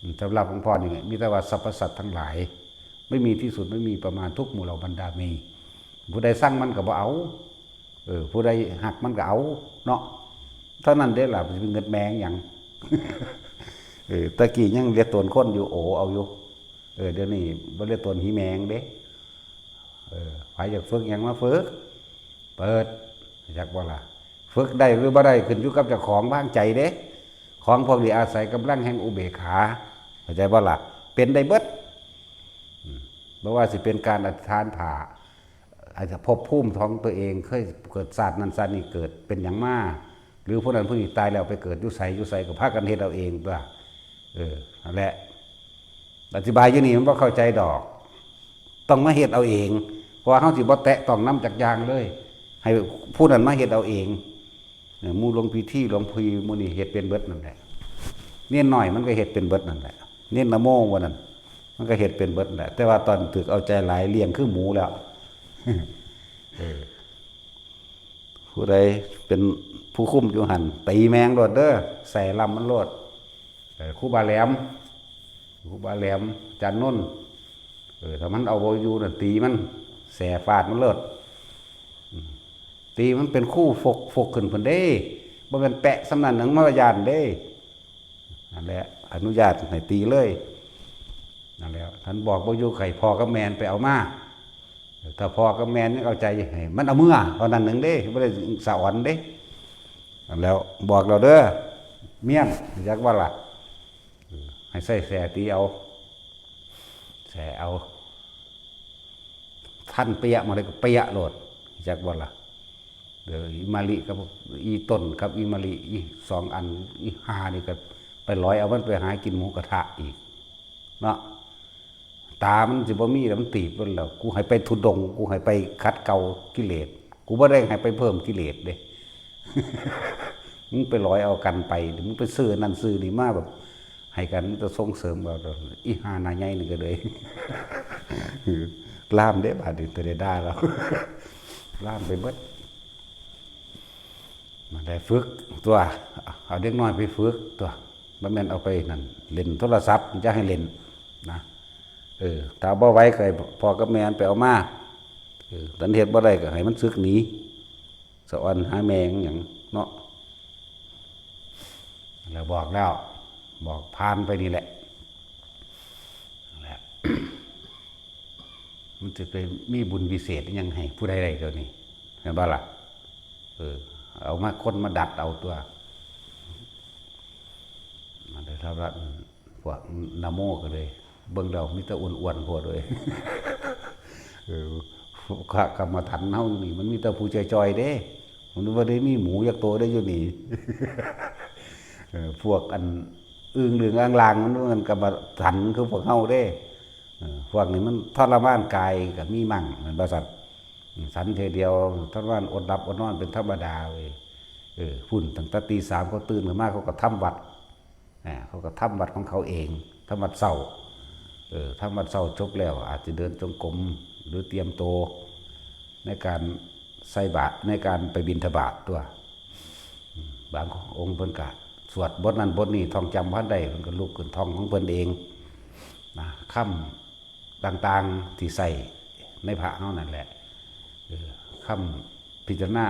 ອືມ ສຳລັບຫຼວງພໍ່ນີ້ມີແຕ່ວ່າສັບພະສັດທັງຫຼາຍ ໄມ່ມີທີ່ສຸດ ໄມ່ມີປະມານ ທຸກໝູ່ເຫຼົ່າບັນດາມີ ຜູ້ໃດຊັງມັນກໍບໍ່ເອົາ ເອີ ຜູ້ໃດຮັກມັນກໍເອົາເນາະ ເທົ່ານັ້ນເດ້ລະ ຊິໄປເງິດແມ່ງຫຍັງ ເອີ ແຕ່ກີ້ຍັງເລຍໂຕນຄົນຢູ່ ໂອເອົາຢູ່ ເອີ ດຽວນີ້ບໍ່ເລຍໂຕນຫີແມງເດ້ ເອີ ໃຜຢາກຝຶກຫຍັງມາຝຶກ ເປີດ ຮູ້ຈັກບໍ່ລະ? ຝຶກໄດ້ຫຼືບໍ່ໄດ້ຂຶ້ນຢູ່ກັບເຈົ້າຂອງ ວາງໃຈເດ້ ຂອງພວກນີ້ອາໄສກຳລັງແຫ່ງອຸເບກຂາ ເຂົ້າໃຈບໍ່ລະ? ເປັນໄດ້ເບິດ ອືມ ບໍ່ວ່າຊິເປັນການອະທິຖານຜ້າ ອາດຈະພົບພູມຂອງຕົວເອງ ເຄີຍເກີດຊາດນັ້ນຊາດນີ້ ເກີດເປັນຫຍັງມາ ຫຼືຜູ້ນັ້ນຜູ້ນີ້ຕາຍແລ້ວໄປເກີດຢູ່ໃສຢູ່ໃສ ກໍພາກັນເຮັດເອົາເອງຕົວະ. ເອີ ນັ້ນແຫຼະ ອະທິບາຍຢູ່ນີ້ມັນບໍ່ເຂົ້າໃຈດອກ ຕ້ອງມາເຮັດເອົາເອງ ເພາະວ່າເຮົາຊິບໍ່ແຕະຕ້ອງນຳຈັກຢ່າງເລີຍ ໃຫ້ຜູ້ນັ້ນມາເຮັດເອົາເອງ. ເອີ ໝູ່ຫຼວງພິທີ ຫຼວງພີ່ ໝູ່ນີ້ເຮັດເປັນເບິດນັ້ນແຫຼະ ເນນນ້ອຍມັນກໍເຮັດເປັນເບິດນັ້ນແຫຼະ ເນນນະໂມວ່ານັ້ນ ມັນກໍເຮັດເປັນເບິດນັ້ນແຫຼະ ແຕ່ວ່າຕອນຖືກເອົາໃຈຫຼາຍລ້ຽງຄືໝູແລ້ວ. ເອີ ຜູ້ໃດເປັນຜູ້ຄຸມຢູ່ຫັ້ນ ຕີແມ່ງໂລດເດີ ໃສ່ລຳມັນໂລດ. ເອີ ຄູບາແຫຼມ ຄູບາແຫຼມ ອາຈານນົນ ເອີ ຖ້າມັນເອົາບໍ່ຢູ່ນັ້ນ ຕີມັນ ແສ່ຟາດມັນໂລດ. ອືມ ຕີມັນເປັນຄູ ຟົກ ຟົກຂຶ້ນພຸ້ນເດ້ ບໍ່ແມ່ນແປະສ່ຳນັ້ນ ຍັງມາຢ້ານເດ້. ນັ້ນແຫຼະ ອະນຸຍາດໃຫ້ຕີເລີຍ. ນັ້ນແຫຼະ ຄັນບອກບໍ່ຢູ່ ໃຫ້ພໍ່ກັບແມ່ໄປເອົາມາ. ຖ້າພໍ່ກັບແມ່ຍັງເອົາໃຈ ໃຫ້ມັນເອົາເມືອເທົ່ານັ້ນໜຶ່ງເດ້ ບໍ່ໄດ້ສະອອນເດ້. ນັ້ນແຫຼະ ບອກແລ້ວເດີ ມ້ຽນ ຮູ້ຈັກບໍ່ລະ? ເອີ ໃຫ້ໃຊ້ແສ້ຕີເອົາ ແສ້ເອົາ ທັນເປຍະ ມາໄດ້ກໍເປຍະໂລດ ຮູ້ຈັກບໍ່ລະ? ເດີ ອີ່ມາລິກັບ ອີ່ຕົ້ນກັບອີ່ມາລິ ອີ່ສອງອັນ ອີ່ຫ່ານີ້ກໍໄປຫຼອຍເອົາມັນໄປຫາກິນໝູກະທະອີກເນາະ. ຕາມັນຊິບໍ່ມີແລ້ວ ມັນຕີບເບິດແລ້ວ. ກູໃຫ້ໄປທຸດົງ ກູໃຫ້ໄປຂັດເກົາກິເລດ ກູບໍ່ໄດ້ໃຫ້ໄປເພີ່ມກິເລດເດ້. ມຶງໄປຫຼອຍເອົາກັນໄປ ມຶງໄປຊື້ນັ້ນຊື້ນີ້ມາ ແບບໃຫ້ກັນມີແຕ່ສົ່ງເສີມເອົາ. ອີ່ຫ່າໜ້າໃຫຍ່ນີ້ກໍເລີຍລາມເດ້ ບາດນີ້ຈະໄດ້ດ່າລາວ ລາມໄປເບິດ. ມາໄດ້ຝຶກຕົວະ ເອົາເດັກນ້ອຍໄປຝຶກຕົວະ ບໍ່ແມ່ນເອົາໄປນັ້ນ ຫຼິ້ນໂທລະສັບ ຢ່າໃຫ້ຫຼິ້ນນະ. ເອີ ຖ້າບໍ່ໄຫວກໍໃຫ້ພໍ່ກັບແມ່ມັນໄປເອົາມາ. ເອີ ຄັນເຮັດບໍ່ໄດ້ກໍໃຫ້ມັນສຶກໜີ ສະອອນຫາແມ່ຫຍັງເນາະ. ແລ້ວບອກແລ້ວ ບອກຜ່ານໄປນີ້ແຫຼະ ນັ້ນແຫຼະ. ມັນຈະໄປມີບຸນວິເສດອີ່ຫຍັງໃຫ້ຜູ້ໃດໄດ້ດຽວນີ້ ແມ່ນບໍ່ລະ? ເອີ ເອົາມາ ຄົນມາດັດເອົາຕົວະ. ມັນໄດ້ເທົ່ານັ້ນ ພວກນະໂມກໍເລີຍ ເບິ່ງແລ້ວມີແຕ່ອ້ວນໆໂພດເວີຍ. ເອີ ພວກກຳມະຖັນເຮົານີ້ ມັນມີແຕ່ຜູ້ຈ່ອຍໆເດ້ ມັນບໍ່ໄດ້ມີໝູຈັກໂຕເດ້ຢູ່ນີ້. ເອີ ພວກອັນອຶ່ງລຶ່ງອ່າງລາງ ມັນບໍ່ແມ່ນກຳມະຖັນຄືພວກເຮົາເດ້. ເອີ ພວກນີ້ມັນທໍລະມານກາຍກໍມີມັ້ງ ແມ່ນບໍ່ຊັ້ນ? ອືມ ສັນເທື່ອດຽວ ທໍລະມານ ອົດຫຼັບອົດນອນເປັນທຳມະດາເວີຍ. ເອີ ພຸ້ນ ຕັ້ງແຕ່ຕີສາມເຂົາຕື່ນຂຶ້ນມາ ເຂົາກໍທຳວັດ ເອີ ເຂົາກໍທຳວັດຂອງເຂົາເອງ ທຳວັດເຊົ້າ. ເອີ ທຳວັດເຊົ້າຈົບແລ້ວ ອາດຈະເດີນຈົງກົມ ຫຼື ຕຽມໂຕໃນການໃສ່ບາດ ໃນການໄປບິນທະບາດຕົວະ. ບາງອົງເພິ່ນກະສວດບົດນັ້ນບົດນີ້ ທ່ອງຈຳບໍ່ທັນໄດ້ ເພິ່ນກະລຸກຂຶ້ນທ່ອງຂອງເພິ່ນເອງນະ. ຄຳຕ່າງໆທີ່ໃຊ້ໃນພະເຮົານັ້ນແຫຼະ ເອີ ຄຳພິຈາລະນາ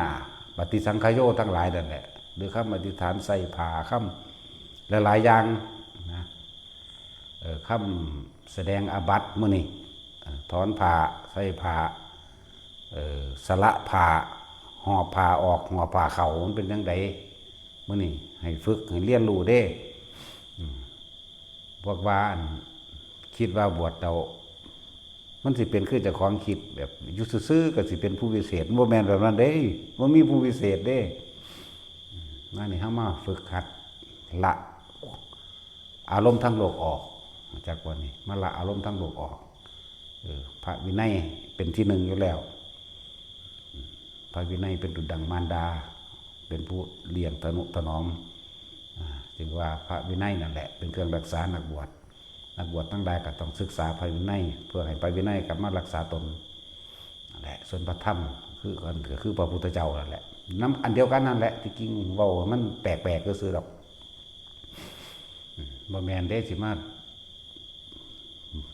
ປະຕິສັງຂະໂຍທັງຫຼາຍນັ້ນແຫຼະ ຫຼື ຄຳອະທິຖານໃສ່ຜ້າ ຄຳຫຼາຍໆຢ່າງນະ. ເອີ ຄຳສະແດງອາບັດມື້ນີ້ ເອີ ຖອນຜ້າ ໃສ່ຜ້າ ເອີ ສະຫຼະຜ້າ ຫອບຜ້າອອກ ຫອບຜ້າເຂົ້າ ມັນເປັນຈັ່ງໃດ? ມື້ນີ້ໃຫ້ຝຶກ ໃຫ້ຮຽນຮູ້ເດ້. ອືມ ພວກວ່າ ອັນ ຄິດວ່າບວດແລ້ວ ມັນຊິເປັນຄືເຈົ້າຂອງຄິດ ແບບຢູ່ຊື່ໆກໍຊິເປັນຜູ້ວິເສດ ມັນບໍ່ແມ່ນແບບນັ້ນເດ້ ບໍ່ມີຜູ້ວິເສດເດ້. ອືມ ມານີ້ເຮົາມາຝຶກຫັດລະ ອາລົມທາງໂລກອອກ ຮູ້ຈັກບໍ່ນີ້? ມາລະອາລົມທາງໂລກອອກ. ເອີ ພະວິໄນເປັນທີໜຶ່ງຢູ່ແລ້ວ. ພະວິໄນເປັນດຸດດັ່ງມານດາ ເປັນຜູ້ລ້ຽງທະນຸຖະໜອມ. ອາ ຈຶ່ງວ່າພະວິໄນນັ້ນແຫຼະເປັນເຄື່ອງຮັກສານັກບວດ. ນັກບວດທັງຫຼາຍກໍຕ້ອງສຶກສາພະວິໄນ ເພື່ອໃຫ້ພະວິໄນກັບມາຮັກສາຕົນ. ນັ້ນແຫຼະ ສ່ວນພະທຳຄືກັນ ກໍຄືພະພຸດທະເຈົ້ານັ້ນແຫຼະ ນຳອັນດຽວກັນນັ້ນແຫຼະ. ທີ່ຈິງເວົ້າມັນແປກໆຊື່ໆດອກ ອືມ ບໍ່ແມ່ນເດ້ ຊິມາ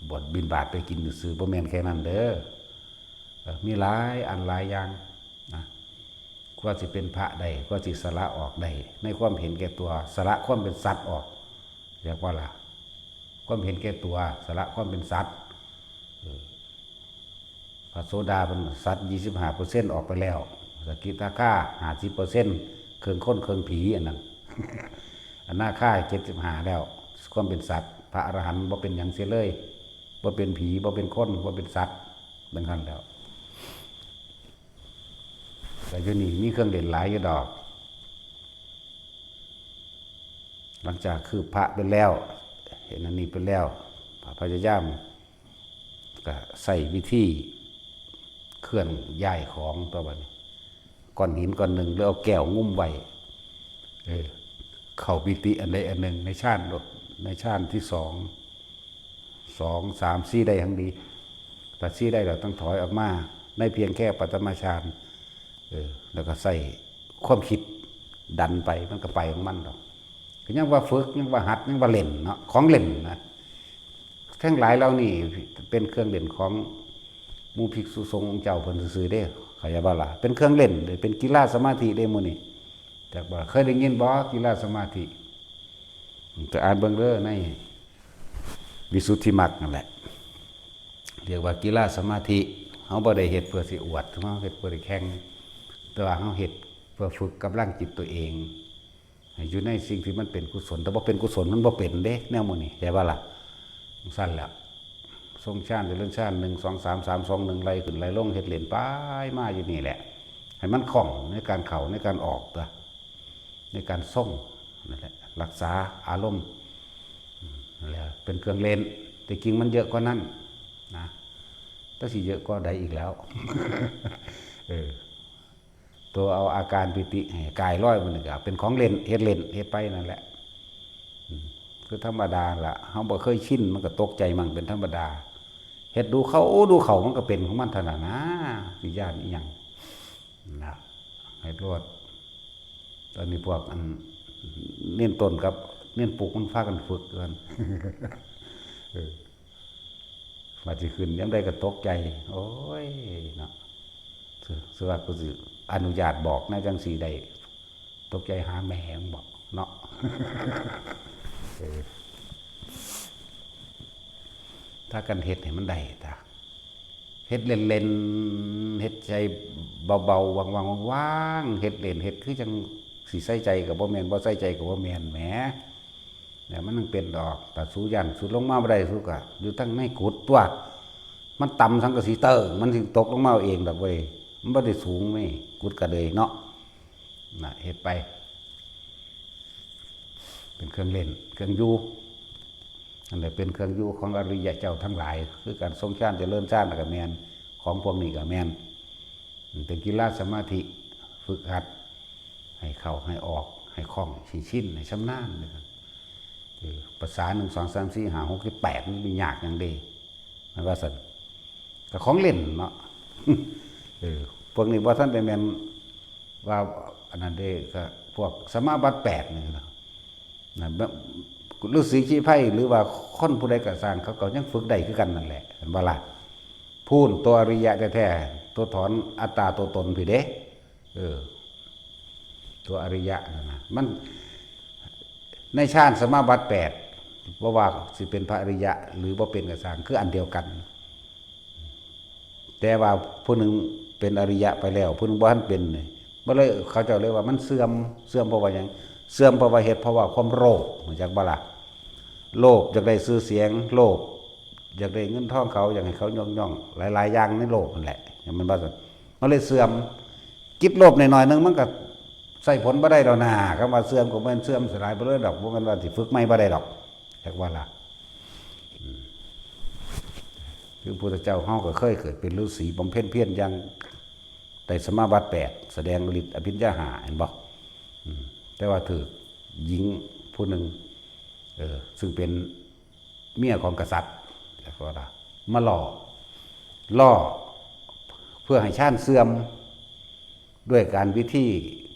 ບວດບິນບາດໄປກິນຊື່ໆ ບໍ່ແມ່ນແຄ່ນັ້ນເດີ. ເອີ ມີຫຼາຍອັນຫຼາຍຢ່າງນະ ກວ່າຊິເປັນພະໄດ້ ກວ່າຊິສະຫຼະອອກໄດ້ ໃນຄວາມເຫັນແກ່ຕົວ ສະຫຼະຄວາມເປັນສັດອອກ ຮຽກວ່າລະ ຄວາມເຫັນແກ່ຕົວ ສະຫຼະຄວາມເປັນສັດ. ເອີ ພະໂສດາເປັນສັດ ຊາວຫ້າເປີເຊັນອອກໄປແລ້ວ ສະກິທາຄາ ຫ້າສິບເປີເຊັນ ເຄິ່ງຄົນເຄິ່ງຜີ ອັນນັ້ນ ອະນາຄາ ເຈັດສິບຫ້າແລ້ວ ຄວາມເປັນສັດ. ພະອະລະຫັນບໍ່ເປັນຫຍັງເສຍເລີຍ ບໍ່ເປັນຜີ ບໍ່ເປັນຄົນ ບໍ່ເປັນສັດ ເປັນຊັ້ນແລ້ວ. ແຕ່ຢູ່ນີ້ມີເຄື່ອງຫຼິ້ນຫຼາຍຢູ່ດອກ ຫຼັງຈາກຄືບພະໄປແລ້ວ ເຫັນອັນນີ້ໄປແລ້ວ ພະພະຍາຍາມ ກໍໃຊ້ວິທີເຄື່ອນຍ້າຍຂອງ ຕໍ່ບັດນີ້ ກ້ອນຫີນກ້ອນໜຶ່ງ ຫຼືເອົາແກ້ວງຸ້ມໄວ້ ເອີ ເຂົ້າປີຕິອັນໃດອັນໜຶ່ງ ໃນຊານໂລດ ໃນຊານທີສອງ ສອງ ສາມ ສີ່ ໄດ້ຫັ້ນດີ ຖ້າສີ່ໄດ້ແລ້ວຕ້ອງຖອຍອອກມາ ໃນພຽງແຄ່ປະຖະມະຊານ ເອີ ແລ້ວກໍໃຊ້ຄວາມຄິດດັນໄປ ມັນກໍໄປຂອງມັນດອກ ກໍຍັງວ່າຝຶກ ຍັງວ່າຫັດ ຍັງວ່າຫຼິ້ນເນາະ ຂອງຫຼິ້ນນະ ທັງຫຼາຍເຫຼົ່ານີ້ເປັນເຄື່ອງຫຼິ້ນຂອງໝູ່ພິກສຸສົງອົງເຈົ້າເພິ່ນຊື່ໆເດ້ ເຂົ້າໃຈບໍ່ລະ? ເປັນເຄື່ອງຫຼິ້ນ ເປັນກິລາສະມາທິເດ້ໝູ່ນີ້ ຈັກບໍ່? ເຄີຍໄດ້ຍິນບໍ່ ກິລາສະມາທິ? ກໍອ່ານເບິ່ງເດີ ໃນວິສຸດທິມັກນັ້ນແຫຼະ ຮຽກວ່າກິລາສະມາທິ ເຮົາບໍ່ໄດ້ເຮັດເພື່ອຊິອວດ ເຮົາເຮັດເພື່ອໄດ້ແຂ່ງ ແຕ່ວ່າເຮົາເຮັດເພື່ອຝຶກກຳລັງຈິດຕົວເອງ ໃຫ້ຢູ່ໃນສິ່ງທີ່ມັນເປັນກຸສົນ ຖ້າບໍ່ເປັນກຸສົນມັນບໍ່ເປັນເດ້ ແນວໝູ່ນີ້ ເຂົ້າໃຈບໍ່ລະ? ຈັ່ງຊັ້ນແຫຼະ ຊົງຊານ ຈະເລີນຊານ ໜຶ່ງ ສອງ ສາມ ສາມ ສອງ ໜຶ່ງ ໄລ່ຂຶ້ນໄລ່ລົງ ເຮັດເຫຼັ້ນໄປມາຢູ່ນີ້ແຫຼະ ໃຫ້ມັນຄ່ອງໃນການເຂົ້າ ໃນການອອກຕົວະ ໃນການຊົງ ນັ້ນແຫຼະ ຮັກສາອາລົມ ນັ້ນແຫຼະ ເປັນເຄື່ອງເຫຼັ້ນ ແຕ່ຈິງມັນເຍອະກວ່ານັ້ນນະ ແຕ່ຊິເຍອະກວ່າໃດອີກແລ້ວ ເອີ ຕົວເອົາອາການປີຕິໃຫ້ກາຍລອຍ ມັນກໍເປັນຂອງເຫຼັ້ນ ເຮັດເຫຼັ້ນ ເຮັດໄປນັ້ນແຫຼະ ອືມ ຄືທຳມະດາລະ ເຮົາບໍ່ເຄີຍຊິນ ມັນກໍຕົກໃຈມັນເປັນທຳມະດາ ເຮັດດູເຂົ້າ ໂອ້ ດູເຂົ້າ ມັນກໍເປັນຂອງມັນເທົ່ານັ້ນນາ ຊິຢ້ານອີ່ຫຍັງນະ ເຮັດໂລດ ຕອນນີ້ພວກອັນເນນຕົ້ນກັບເນນປຸກ ມັນພາກັນຝຶກກັນ ເອີ ວ່າຊິຂຶ້ນຍາມໃດກໍຕົກໃຈ ໂອ້ຍເນາະ ສ- ສ- ວ່າກູຊິອະນຸຍາດບອກແນວຈັ່ງຊີ້ໄດ້ ຕົກໃຈຫາແມ່ມັນບໍເນາະ ເອີ ພາກັນເຮັດໃຫ້ມັນໄດ້ຕາ ເຮັດເຫຼັ້ນໆ ເຮັດໃຈເບົາໆ ວ່າງໆ ວ່າງໆ ເຮັດເຫຼັ້ນ ເຮັດຄືຈັ່ງຊິໃສ່ໃຈກໍບໍ່ແມ່ນ ບໍ່ໃສ່ໃຈກໍບໍ່ແມ່ນ ແໝ ແລ້ວມັນຍັງເປັນດອກ ຖ້າສູຢ້ານສູລົງມາບໍ່ໄດ້ ສູກໍຢູ່ທາງໃນກຸດຕົວະ ມັນຕ່ຳສັງກະສີເຕີງ ມັນຊິຕົກລົງມາເອງດອກເວີຍ ມັນບໍ່ໄດ້ສູງນີ້ ກຸດກະເດີຍເນາະ ນະ ເຮັດໄປ ເປັນເຄື່ອງເຫຼັ້ນ ເຄື່ອງຢູ່ ນັ້ນແຫຼະ ເປັນເຄື່ອງຢູ່ຂອງອະລິຍະເຈົ້າທັງຫຼາຍ ຄືການຊົງຊານ ຈະເລີນຊານ ກໍແມ່ນ ຂອງພວກນີ້ກໍແມ່ນ ເປັນກິລາສະມາທິ ຝຶກຫັດ ໃຫ້ເຂົ້າ ໃຫ້ອອກ ໃຫ້ຄ່ອງ ໃຫ້ຊິນ ໃຫ້ຊຳນານ ເອີ ພາສາ ໜຶ່ງ ສອງ ສາມ ສີ່ ຫ້າ ຫົກ ເຈັດ ແປດ ມັນບໍ່ຍາກຫຍັງເດ້ ມັນວ່າຊັ້ນ ກໍຂອງເຫຼັ້ນເນາະ ເອີ ພວກນີ້ບໍ່ທັນໄດ້ແມ່ນວ່າອັນນັ້ນເດ້ ກໍພວກສະມາບັດແປດນີ້ນະ ນະ ແບບ ລືສີຂີ້ໄພ ຫຼືວ່າຄົນຜູ້ໃດກໍຊ່າງ ເຂົາກໍຍັງຝຶກໄດ້ຄືກັນນັ້ນແຫຼະ ເຫັນບໍ່ລະ? ພູນ ຕົວອະລິຍະແທ້ໆ ຕົວຖອນອັດຕາຕົວຕົນພີ້ເດ້ ເອີ ຕົວອະລິຍະນັ້ນນະ ມັນ ໃນຊານສະມາບັດແປດ ບໍ່ວ່າຊິເປັນພະອະລິຍະ ຫຼືບໍ່ເປັນກໍຊ່າງ ຄືອັນດຽວກັນ ແຕ່ວ່າຜູ້ໜຶ່ງເປັນອະລິຍະໄປແລ້ວ ຜູ້ໜຶ່ງບໍ່ທັນເປັນນີ້ ບໍ່ເລີຍ ເຂົາເຈົ້າເລີຍວ່າມັນເສື່ອມ ເສື່ອມເພາະວ່າຫຍັງ? ເສື່ອມເພາະວ່າເຮັດ ເພາະວ່າຄວາມໂລບ ຮູ້ຈັກບໍ່ລະ? ໂລບຢາກໄດ້ຊື່ສຽງ ໂລບຢາກໄດ້ເງິນທອງເຂົາ ຢາກໃຫ້ເຂົາຍົກຍ້ອງ ຫຼາຍໆຢ່າງໃນໂລກນັ້ນແຫຼະ ແມ່ນບໍ່ຊັ້ນ? ມັນເລີຍເສື່ອມ ຈິດໂລບໜ້ອຍໆໜຶ່ງ ມັນກໍໃຊ້ຜົນບໍ່ໄດ້ດອກນາ ຄຳວ່າເສື່ອມກໍບໍ່ແມ່ນເສື່ອມສະຫຼາຍໄປເລີຍດອກ ບໍ່ແມ່ນວ່າຊິຝຶກໃໝ່ບໍ່ໄດ້ດອກ ຈັກວ່າລະ ອືມ ຄືພະພຸດທະເຈົ້າເຮົາກໍເຄີຍເກີດເປັນລືສີບຳເພັນພຽນຢ່າງ ໄດ້ສະມາບັດແປດ ສະແດງລິດອະພິນຍາຫ້າ ເຫັນບໍ່? ອືມ ແຕ່ວ່າຖືກຍິງຜູ້ໜຶ່ງ ເອີ ຊຶ່ງເປັນເມຍຂອງກະສັດ ມາຫຼໍ່ ຫຼໍ່ເພື່ອໃຫ້ຊານເສື່ອມ ດ້ວຍການວິທີ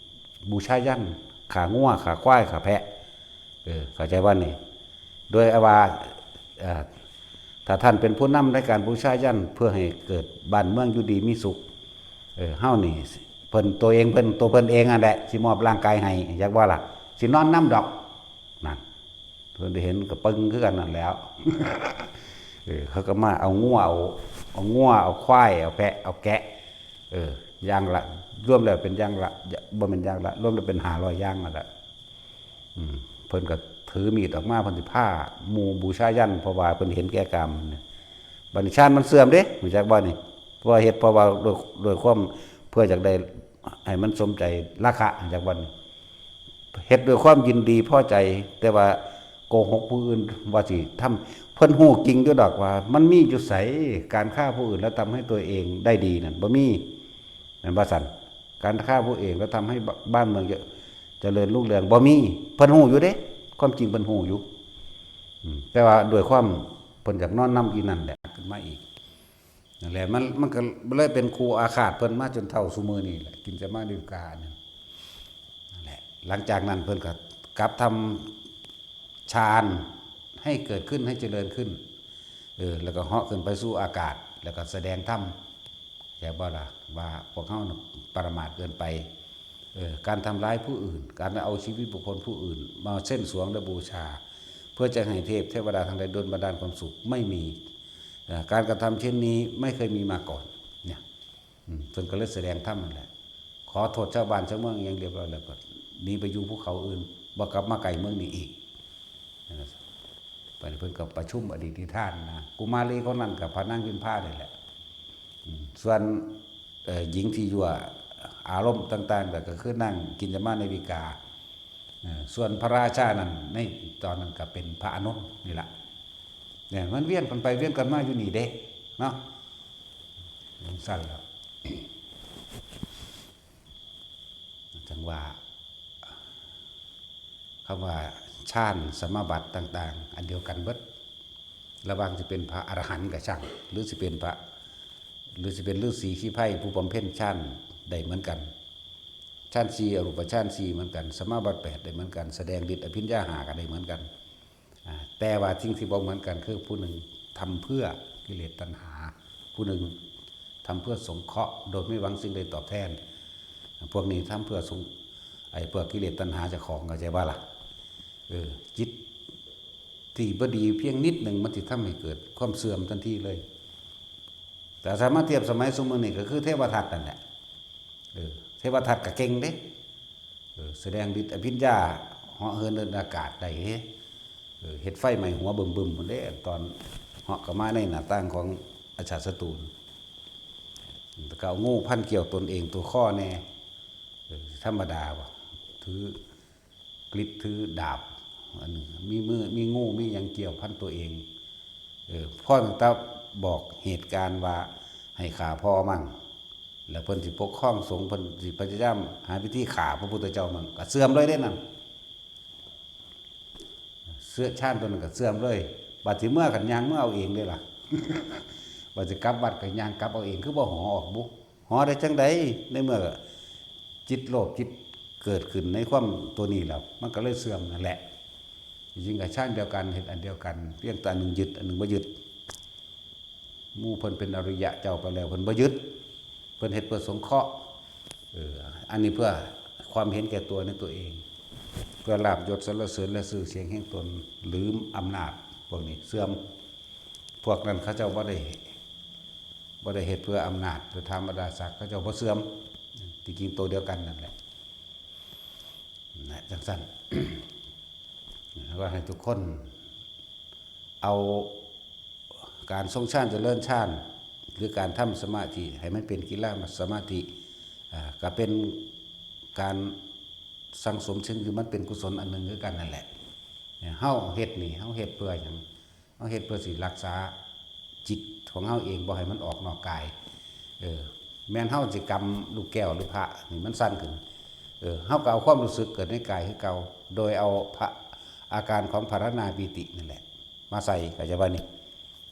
ບູຊາຍັນ ຂ້າງົວ ຂ້າຄວາຍ ຂ້າແພະ ເອີ ເຂົ້າໃຈບໍ່ນີ້? ໂດຍວ່າ ເອີ ຖ້າທ່ານເປັນຜູ້ນຳໃນການບູຊາຍັນ ເພື່ອໃຫ້ເກີດບ້ານເມືອງຢູ່ດີມີສຸກ ເອີ ເຮົານີ້ ເພິ່ນ ຕົວເອງ ເພິ່ນ ຕົວເພິ່ນເອງຫັ້ນແຫຼະ ຊິມອບຮ່າງກາຍໃຫ້ ຈັກວ່າລະ ຊິນອນນຳດອກ ນັ້ນ ເພິ່ນໄດ້ເຫັນກໍປຶງຄືກັນນັ້ນແຫຼ້ວ ເອີ ເຂົາກໍມາເອົາງົວ ເອົາ ເອົາງົວ ເອົາຄວາຍ ເອົາແພະ ເອົາແກະ ເອີ ຢ່າງລະ ລວມແລ້ວເປັນຢ່າງລະ ບໍ່ແມ່ນຢ່າງລະ ລວມແລ້ວເປັນຫ້າຮ້ອຍຢ່າງນັ້ນແຫຼະ ອືມ ເພິ່ນກໍຖືມີດອອກມາ ເພິ່ນຊິພາໝູ່ບູຊາຍັນ ເພາະວ່າເພິ່ນເຫັນແກ່ກາມ ບັດນີ້ຊານມັນເສື່ອມເດ້ ຮູ້ຈັກບໍ່ນີ້? ເພາະວ່າເຮັດ ເພາະວ່າດ້ວຍ ດ້ວຍຄວາມເພື່ອຢາກໄດ້ໃຫ້ມັນສົມໃຈລາຄະ ຮູ້ຈັກບໍ່ນີ້? ເຮັດດ້ວຍຄວາມຍິນດີພໍໃຈ, ແຕ່ວ່າໂກຫກຜູ້ອື່ນວ່າຊິທຳ, ເພິ່ນຮູ້ຈິງຢູ່ດອກວ່າມັນມີຢູ່ໃສ, ການຂ້າຜູ້ອື່ນແລ້ວທຳໃຫ້ຕົວເອງໄດ້ດີນັ້ນບໍ່ມີ, ແມ່ນບໍ່ຊັ້ນ? ການຂ້າຜູ້ເອງແລ້ວທຳໃຫ້ບ- ບ້ານເມືອງຈະ ຈະເລີນຮຸ່ງເຮືອງບໍ່ມີ, ເພິ່ນຮູ້ຢູ່ເດ້, ຄວາມຈິງເພິ່ນຮູ້ຢູ່. ອືມ ແຕ່ວ່າດ້ວຍຄວາມເພິ່ນຢາກນອນນຳອີ່ນັ້ນແຫຼະ ຂຶ້ນມາອີກ. ນັ້ນແຫຼະ ມັນ ມັນກໍເລີຍເປັນຄູ່ອາຄາດເພິ່ນມາຈົນເທົ່າຊຸມື້ນີ້ແຫຼະ ກິນຈະມາລິວການີ້. ນັ້ນແຫຼະ ຫຼັງຈາກນັ້ນເພິ່ນກໍກັບທຳ ฌານໃຫ້ເກີດຂຶ້ນ ໃຫ້ຈະເລີນຂຶ້ນ, ເອີ ແລ້ວກໍເຫາະຂຶ້ນໄປສູ່ອາກາດ ແລ້ວກໍສະແດງທຳ, ເຈົ້າບໍ່ລະ ວ່າພວກເຮົານະປະມາດເກີນໄປ. ເອີ ການທຳລາຍຜູ້ອື່ນ, ການເອົາຊີວິດບຸກຄົນຜູ້ອື່ນມາເສັ້ນສວງ ແລະ ບູຊາ ເພື່ອຈະໃຫ້ເທບເທວະດາທັງຫຼາຍດົນບັນດານຄວາມສຸກ ໄມ່ມີ. ເອີ ການກະທຳເຊັ່ນນີ້ໄມ່ເຄີຍມີມາກ່ອນ. ເນຍ ອືມ ເພິ່ນກໍເລີຍສະແດງທຳນັ້ນແຫຼະ, ຂໍໂທດຊາວບ້ານຊາວເມືອງຢ່າງຮຽບຮ້ອຍ ແລ້ວກໍໜີໄປຢູ່ພູເຂົາອື່ນ, ບໍ່ກັບມາໃກ້ເມືອງນີ້ອີກ. ບັດນີ້ເພິ່ນກໍປະຊຸມອະດີດນິທານນະ, ກຸມາລີຄົນນັ້ນກໍພະນາງພິມພານີ້ແຫຼະ. ອືມ ສ່ວນ ເອີ ຍິງທີ່ຍົວະອາລົມຕ່າງໆ ກໍ ກໍຄືນາງກິນຈະມາເນວິກາ. ເອີ ສ່ວນພະລາຊານັ້ນ ໃນຕອນນັ້ນກໍເປັນພະອານົນນີ້ລະ. ເນຍ ມັນວຽນກັນໄປວຽນກັນມາຢູ່ນີ້ເດ້ເນາະ. ຈັ່ງຊັ້ນແລ້ວ ຈັ່ງວ່າ ຄຳວ່າ ຊານສະມາບັດຕ່າງໆ ອັນດຽວກັນເບິດ, ລະຫວ່າງຊິເປັນພະອະລະຫັນກໍຊ່າງ ຫຼື ຊິເປັນພະ ຫຼື ຊິເປັນລືສີຂີ້ໄພຜູ້ບຳເພັນຊານໄດ້ເໝືອນກັນ, ຊານສີ່ ອະຮູບປະຊານສີ່ເໝືອນກັນ, ສະມາບັດແປດໄດ້ເໝືອນກັນ, ສະແດງລິດອະພິນຍາຫ້າກໍໄດ້ເໝືອນກັນ. ອາ ແຕ່ວ່າສິ່ງທີ່ບໍ່ເໝືອນກັນຄື ຜູ້ໜຶ່ງທຳເພື່ອກິເລດຕັນຫາ, ຜູ້ໜຶ່ງທຳເພື່ອສົງເຄາະໂດຍໄມ່ຫວັງສິ່ງໃດຕອບແທນ. ພວກນີ້ທຳເພື່ອສົງ ໄອ້ພວກກິເລດຕັນຫາເຈົ້າຂອງ, ເຂົ້າໃຈບໍ່ລະ? ເອີ ຈິດທີ່ບໍ່ດີພຽງນິດໜຶ່ງ ມັນຊິທຳໃຫ້ເກີດຄວາມເສື່ອມທັນທີເລີຍ. ແຕ່ຖ້າມາທຽບສະໄໝຊຸມື້ນີ້ ກໍຄືເທວະທັດນັ້ນແຫຼະ. ເອີ ເທວະທັດກໍເກັ່ງເດ້. ເອີ ສະແດງລິດອະພິນຍາ ເຫາະເຫີນເດີນອາກາດໄດ້ເດ້. ເອີ ເຮັດໄຟໄໝ້ຫົວບຶ້ມໆພຸ້ນເດ້ ຕອນເຫາະເຂົ້າມາໃນໜ້າຕ່າງຂອງອາຊາດສັດຕູ. ແລ້ວກໍເອົາງູພັນກ່ຽວຕົນເອງຕົວຄໍແດ່. ເອີ ທຳມະດາບໍ່? ຖືກລິດ ຖືດາບ ອັນນີ້ ມີມື ມີງູ ມີຫຍັງກ່ຽວພັນຕົວເອງ. ເອີ ພໍຕັ້ງແຕ່ບອກເຫດການວ່າໃຫ້ຂ້າພໍ່ມັນ ແລ້ວເພິ່ນຊິປົກຄອງສົງ ເພິ່ນຊິພະຍາຍາມຫາວິທີຂ້າພະພຸດທະເຈົ້າມັນ ກໍເສື່ອມເລີຍເດ້ນັ້ນ. ເຊື້ອຊານຕົວນັ້ນກໍເສື່ອມເລີຍ. ບາດຊິເມືອຄັນຍ່າງເມືອເອົາເອງເດ້ລະ. ບາດຊິກັບວັດກໍຍ່າງກັບເອົາເອງ. ຄືບໍ່ຫໍອອກບຸ? ຫໍໄດ້ຈັ່ງໃດ? ໃນເມື່ອຈິດໂລບຈິດເກີດຂຶ້ນໃນຄວາມຕົວນີ້ແລ້ວ ມັນກໍເລີຍເສື່ອມນັ້ນແຫຼະ. ຈິງໆກໍຊານດຽວກັນ ເຮັດອັນດຽວກັນ ພຽງແຕ່ອັນໜຶ່ງຍຶດ ອັນໜຶ່ງບໍ່ຍຶດ. ໝູ່ເພິ່ນເປັນອະລິຍະເຈົ້າໄປແລ້ວ ເພິ່ນບໍ່ຍຶດ, ເພິ່ນເຮັດເພື່ອສົງເຄາະ. ເອີ ອັນນີ້ເພື່ອຄວາມເຫັນແກ່ຕົວໃນຕົວເອງ, ເພື່ອລາບຍົດສັນລະເສີນ ແລະ ຊື່ສຽງແຫ່ງຕົນ, ລືມອຳນາດ. ພວກນີ້ເສື່ອມ. ພວກນັ້ນເຂົາເຈົ້າບໍ່ໄດ້ ບໍ່ໄດ້ເຮັດເພື່ອອຳນາດ ຫຼື ທຳມະດາສັກ, ເຂົາເຈົ້າບໍ່ເສື່ອມ. ທີ່ຈິງໂຕດຽວກັນນັ້ນແຫຼະ ນະ ຈັ່ງຊັ້ນ. ວ່າໃຫ້ທຸກຄົນເອົາ ການຊົງຊານຈະເລີນຊານ ຫຼື ການທຳສະມາທິໃຫ້ມັນເປັນກິລາສະມາທິ, ອາ ກໍເປັນການສັງສົມ ເຊິ່ງທີ່ມັນເປັນກຸສົນອັນໜຶ່ງຄືກັນນັ້ນແຫຼະ. ເຮົາເຮັດນີ້ ເຮົາເຮັດເພື່ອຫຍັງ? ເຮົາເຮັດເພື່ອຊິລັກສາຈິດຂອງເຮົາເອງ ບໍ່ໃຫ້ມັນອອກນອກກາຍ. ເອີ ແມ່ນເຮົາຊິກຳລູກແກ້ວ ຫຼື ພະນີ້ມັນສັ່ນຂຶ້ນ, ເອີ ເຮົາກໍເອົາຄວາມຮູ້ສຶກເກີດໃນກາຍຄືເກົ່າ ໂດຍເອົາພະ ອາການຂອງພາລະນາປີຕິນັ້ນແຫຼະ ມາໃສ່ ເຂົ້າໃຈບໍ່ນີ້?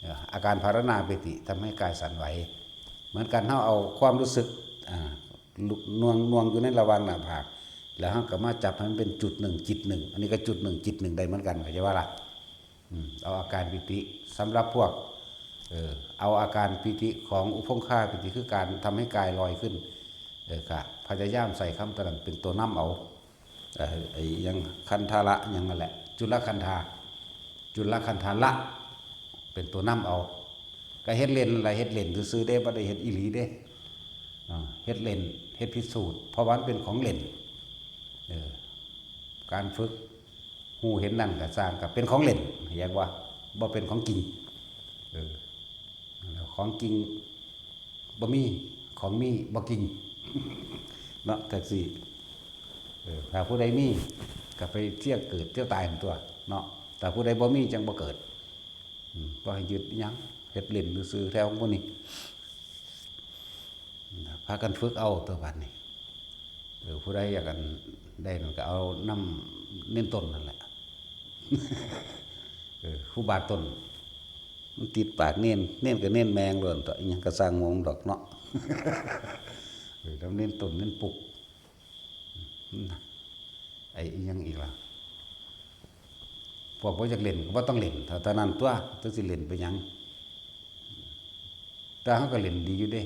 ເອີ ອາການພາລະນາປີຕິທຳໃຫ້ກາຍສັ່ນໄຫວ. ເໝືອນກັນ ເຮົາເອົາຄວາມຮູ້ສຶກ ອາ ນວງ ນວງຢູ່ໃນລະຫວ່າງໜ້າຜາກ ແລ້ວເຮົາກໍມາຈັບໃຫ້ມັນເປັນຈຸດໜຶ່ງ ຈິດໜຶ່ງ, ອັນນີ້ກໍຈຸດໜຶ່ງ ຈິດໜຶ່ງໄດ້ເໝືອນກັນ ເຂົ້າໃຈບໍ່ລະ? ອືມ ເອົາອາການປີຕິ ສຳລັບພວກ ເອີ ເອົາອາການປີຕິຂອງອຸຄົງຄາປີຕິ ຄືການທຳໃຫ້ກາຍລອຍຂຶ້ນ. ເອີ ກະພະຍາຍາມໃຊ້ຄຳຕົວນັ້ນເປັນຕົວນຳເອົາ. ເອີ ໄອ້ຫຍັງ ຄັນທະລະຫຍັງນັ້ນແຫຼະ ຈຸລະຄັນທາ ຈຸລະຄັນທະລະ ເປັນຕົວນຳເອົາ. ກະເຮັດເລ່ນນັ້ນແຫຼະ ເຮັດເລ່ນຊື່ໆເດ້ ບໍ່ໄດ້ເຮັດອີ່ຫຼີເດ້. ເອີ ເຮັດເລ່ນ ເຮັດພິສູດ ເພາະວ່າມັນເປັນຂອງເລ່ນ. ເອີ ການຝຶກຮູ້ເຫັນນັ້ນກະຊ່າງ ກະເປັນຂອງເລ່ນ ເຫັນບໍ່? ບໍ່ເປັນຂອງຈິງ. ເອີ ຂອງຈິງບໍ່ມີ ຂອງມີບໍ່ກິນເນາະ ແທັກຊີ. ເອີ ຖ້າຜູ້ໃດມີກໍໄປເຊຍເກີດເຊຍຕາຍຫັ້ນຕົວະເນາະ, ຖ້າຜູ້ໃດບໍ່ມີຈັ່ງບໍ່ເກີດ. ອືມ ບໍ່ໃຫ້ຍຶດອີ່ຫຍັງ, ເຮັດຫຼິ້ນຊື່ໆແຖວພວກນີ້. ພາກັນຝຶກເອົາຕົວະບາດນີ້. ເອີ ຜູ້ໃດຢາກອັນໄດ້ນັ້ນກໍເອົານຳເນນຕົ້ນນັ້ນແຫຼະ. ເອີ ຄູບາຕົ້ນ ມັນຕິດປາກເນນ, ເນນກໍເນນແມ່ງໂລດຕົວະ, ອີ່ຫຍັງກໍຊ່າງຫົວມັນດອກເນາະ. ເອີ ນຳເນນຕົ້ນເນນປຸກ. ອືມ ໄອ້ອີ່ຫຍັງອີກລະ? ພວກບໍ່ຢາກຫຼິ້ນກໍບໍ່ຕ້ອງຫຼິ້ນເທົ່ານັ້ນຕົວະ, ຈັກຊິຫຼິ້ນໄປຫຍັງ? ແຕ່ເຮົາກໍຫຼິ້ນດີຢູ່ເດ້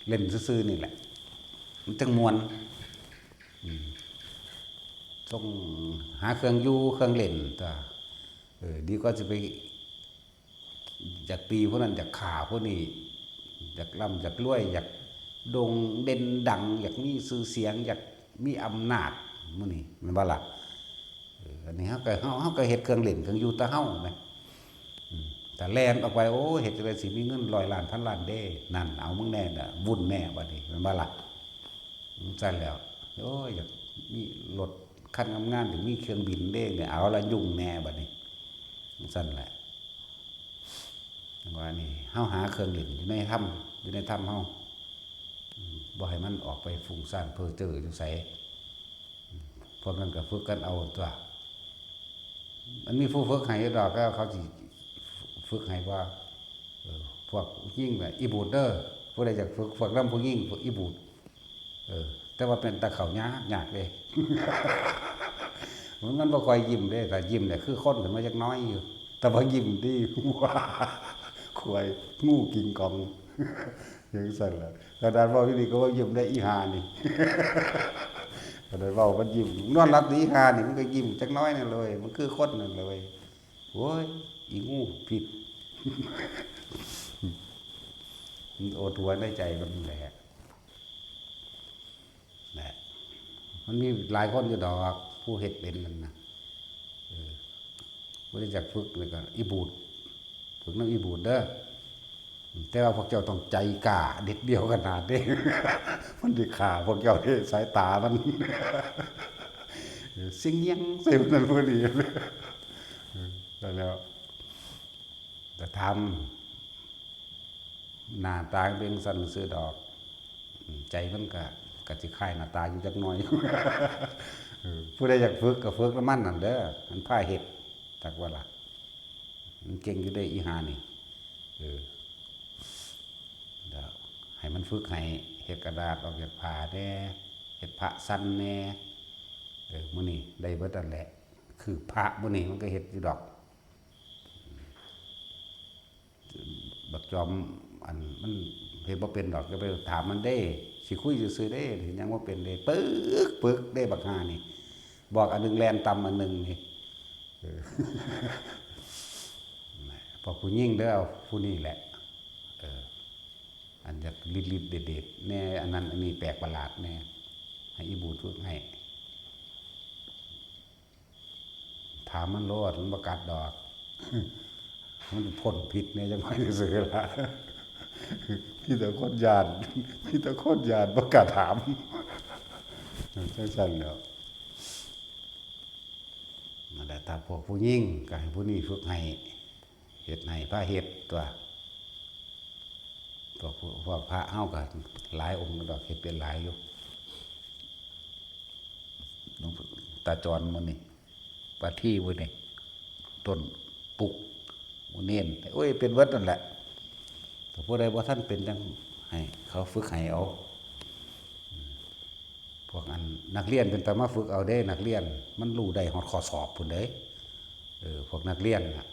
ຫຼິ້ນຊື່ໆນີ້ແຫຼະ ມັນຈັ່ງມ່ວນ. ອືມ ຕ້ອງຫາເຄື່ອງຢູ່ເຄື່ອງຫຼິ້ນຕົວະ. ເອີ ດີກວ່າຊິໄປ ຢາກຕີຜູ້ນັ້ນ ຢາກຂ້າຜູ້ນີ້, ຢາກລ່ຳຢາກລວຍ, ຢາກໂດ່ງເດັ່ນດັງ, ຢາກມີຊື່ສຽງ, ຢາກມີອຳນາດ ໝູ່ນີ້ແມ່ນບໍ່ລະ? ເອີ ອັນນີ້ເຮົາກໍ ເຮົາ ເຮົາກໍເຮັດເຄື່ອງຫຼິ້ນເຄື່ອງຢູ່ແຕ່ເຮົາແມ. ອືມ ຖ້າແລ່ນອອກໄປ ໂອ້ ເຮັດຈັ່ງໃດຊິມີເງິນຮ້ອຍລ້ານພັນລ້ານເດ້, ນັ້ນ ເອົາມຶງແດ່ນະ ວຸ້ນແດ່ບາດນີ້ ແມ່ນບໍ່ລະ? ອືມ ຊັ້ນແລ້ວ ໂອ້ຍ ຢາກມີລົດຄັນງາມໆ, ຢາກມີເຄື່ອງບິນເດ້, ເອົາລະ ຫຍຸ້ງແດ່ບາດນີ້. ຈັ່ງຊັ້ນແຫຼະ ຈັ່ງວ່ານີ້ ເຮົາຫາເຄື່ອງຫຼິ້ນຢູ່ໃນທຳ ຢູ່ໃນທຳເຮົາ ອືມ ບໍ່ໃຫ້ມັນອອກໄປຟຸ້ງສ້ານເພີ້ເຈີຢູ່ໃສ. ອືມ ພວກນັ້ນກໍຝຶກກັນເອົາຕົວະ. ມັນມີຜູ້ຝຶກໃຫ້ຢູ່ດອກ, ແລ້ວເຂົາຊິຝຶກໃຫ້ວ່າ ເອີ ພວກຍິງນະ ອີບູດເດີ, ຜູ້ໃດຢາກຝຶກ ຝຶກນຳຜູ້ຍິງ ຝຶກອີບູດ. ເອີ ແຕ່ວ່າເປັນຕາເຂົ້າຍາກ ຍາກເດ້. ມັນ ມັນບໍ່ຄ່ອຍຍິ້ມເດ້, ຖ້າຍິ້ມນີ້ຄືຄົນຂຶ້ນມາຈັກໜ້ອຍຢູ່, ແຕ່ວ່າຍິ້ມຕິ ຄວາຍ ງູ ກິງກອງ ຈັ່ງຊັ້ນລະ. ຂະໜາດເວົ້າຢູ່ນີ້ກໍບໍ່ຍິ້ມໄດ້ ອີຫ່ານີ້. ຂະໜາດເວົ້າມັນຍິ້ມ, ນອນຫຼັບຢູ່ ອີຫ່ານີ້ ມັນກໍຍິ້ມຈັກໜ້ອຍນັ້ນເລີຍ, ມັນຄືຄົນນັ້ນເລີຍ. ໂອ້ຍ ອີງູພິດ. ມັນໂອດຫົວໃນໃຈມັນແຫຼະ ແຫຼະ. ມັນມີຫຼາຍຄົນຢູ່ດອກ ຜູ້ເຮັດເປັນນັ້ນນະ. ເອີ ບໍ່ໄດ້ຢາກຝຶກນີ້ກໍອີບູດ, ຝຶກນຳອີບູດເດີ. ແຕ່ວ່າພວກເຈົ້າຕ້ອງໃຈກ້າເດັດດ່ຽວຂະໜາດເດ້. ມັນຊິຂ້າພວກເຈົ້າເດ້ ສາຍຕາມັນ ຊິງຫຍັງໃສ່ຜູ້ນັ້ນຜູ້ນີ້. ເອີ ແລ້ວ ແຕ່ຖາມ ໜ້າຕາເປັນຊັ້ນຊື່ດອກ, ໃຈມັນກະ ກະຊິຄ້າຍໜ້າຕາຢູ່ຈັກໜ້ອຍ. ເອີ ຜູ້ໃດຢາກຝຶກກໍຝຶກນຳມັນຫັ້ນເດີ, ມັນພາເຮັດ ຈັກວ່າລະ. ມັນເກັ່ງຢູ່ເດ້ ອີຫ່ານີ້. ເອີ ແລ້ວໃຫ້ມັນຝຶກໃຫ້ເຮັດກະດາດອອກຈາກຜ້າແດ່, ເຮັດພະສັນແດ່. ເອີ ມື້ນີ້ໄດ້ເບິດນັ້ນແຫຼະ, ຄືພະມື້ນີ້ມັນກໍເຮັດຢູ່ດອກ. ບັກຈອມ ອັນ ມັນເຮັດບໍ່ເປັນດອກ, ຢ່າໄປຖາມມັນເດ້, ຊິຄຸຍຊື່ໆເດ້, ເຮັດຫຍັງບໍ່ເປັນເດ້. ປຶກ ປຶກເດ້ບັກຫ່ານີ້, ບອກອັນໜຶ່ງແລ່ນຕຳອັນໜຶ່ງນີ້. ເອີ ພວກຜູ້ຍິງເດີ ເອົາຜູ້ນີ້ແຫຼະ. ເອີ ອັນຢາກລິດໆເດັດໆແດ່, ອັນນັ້ນອັນນີ້ແປກປະຫຼາດແດ່, ໃຫ້ອີບູດຝຶກໃຫ້. ຖາມມັນໂລດ, ມັນບໍ່ກັດດອກ. ມັນພົ້ນພິດແດ່ຈັກໜ້ອຍຊື່ໆລະ. ມີແຕ່ຄົນຢ້ານ, ມີແຕ່ຄົນຢ້ານ ບໍ່ກ້າຖາມ. ເອີ ຈັ່ງຊັ້ນແຫຼ້ວ. ນັ້ນແຫຼະ, ຖ້າພວກຜູ້ຍິງກໍໃຫ້ຜູ້ນີ້ຝຶກໃຫ້, ເຮັດໃຫ້ ພາເຮັດຕົວະ. ພວກ ພວກພະເຮົາກໍຫຼາຍອົງດອກ, ເຮັດເປັນຫຼາຍຢູ່. ຫຼວງຕາຈອນໝູ່ນີ້, ປາທີໝູ່ນີ້, ຕົ້ນປຸກ, ໝູ່ເນນ, ໂອ້ຍ ເປັນເບິດນັ້ນແຫຼະ. ຖ້າຜູ້ໃດບໍ່ທັນເປັນ ຈັ່ງໃຫ້ເຂົາຝຶກໃຫ້ເອົາ. ພວກອັນນັກຮຽນເປັນຕາມາຝຶກເອົາເດ້, ນັກຮຽນມັນຮູ້ໄດ້ຮອດຂໍ້ສອບພຸ້ນເດ້. ເອີ ພວກນັກຮຽນນະ,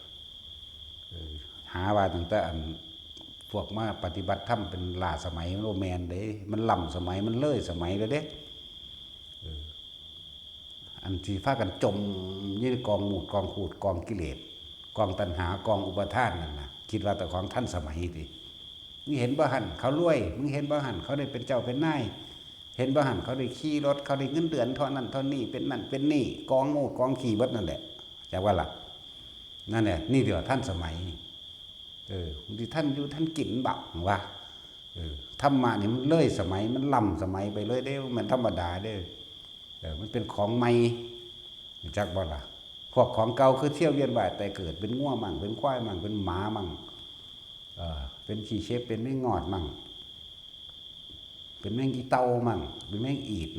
ເອີ ຫາວ່າຕັ້ງແຕ່ອັນພວກມາປະຕິບັດທຳເປັນລ້າສະໄໝ, ມັນບໍ່ແມ່ນເດ້, ມັນລ້ຳສະໄໝ, ມັນເລີຍສະໄໝແລ້ວເດ້. ເອີ ອັນທີ່ພາກັນຈົມຢູ່ໃນກອງມູດກອງຂູດ ກອງກິເລດ ກອງຕັນຫາ ກອງອຸປາທານນັ້ນນະ, ຄິດວ່າເຈົ້າຂອງທັນສະໄໝຕິ? ມຶງເຫັນບໍ່ຫັ້ນ ເຂົາລວຍ, ມຶງເຫັນບໍ່ຫັ້ນ ເຂົາໄດ້ເປັນເຈົ້າເປັນນາຍ, ເຫັນບໍ່ຫັ້ນ ເຂົາໄດ້ຂີ່ລົດ, ເຂົາໄດ້ເງິນເດືອນເທົ່ານັ້ນເທົ່ານີ້, ເປັນນັ້ນເປັນນີ້, ກອງມູດກອງຂີ້ເບິດນັ້ນແຫຼະ, ຈັກວ່າລະ. ນັ້ນແຫຼະ, ນີ້ເອີ້ນວ່າທັນສະໄໝ. ເອີ ມັນຊິທັນຢູ່ທັນກິນບາດນີ້ຫວາ. ເອີ ທຳມະນີ້ມັນເລີຍສະໄໝ, ມັນລ້ຳສະໄໝໄປເລີຍເດ້, ບໍ່ແມ່ນທຳມະດາເດ້. ເອີ ມັນເປັນຂອງໃໝ່ ຮູ້ຈັກບໍ່ລະ? ພວກຂອງເກົ່າຄືທ່ຽວວຽນວ່າຍຕາຍເກີດ ເປັນງົວມັ່ງ ເປັນຄວາຍມັ່ງ ເປັນໝາມັ່ງ ເອີ ເປັນຂີ້ເສັບ ເປັນແມງງອດມັ່ງ ເປັນແມງອີ່ເຕົ່າມັ່ງ ເປັນແມງອີດ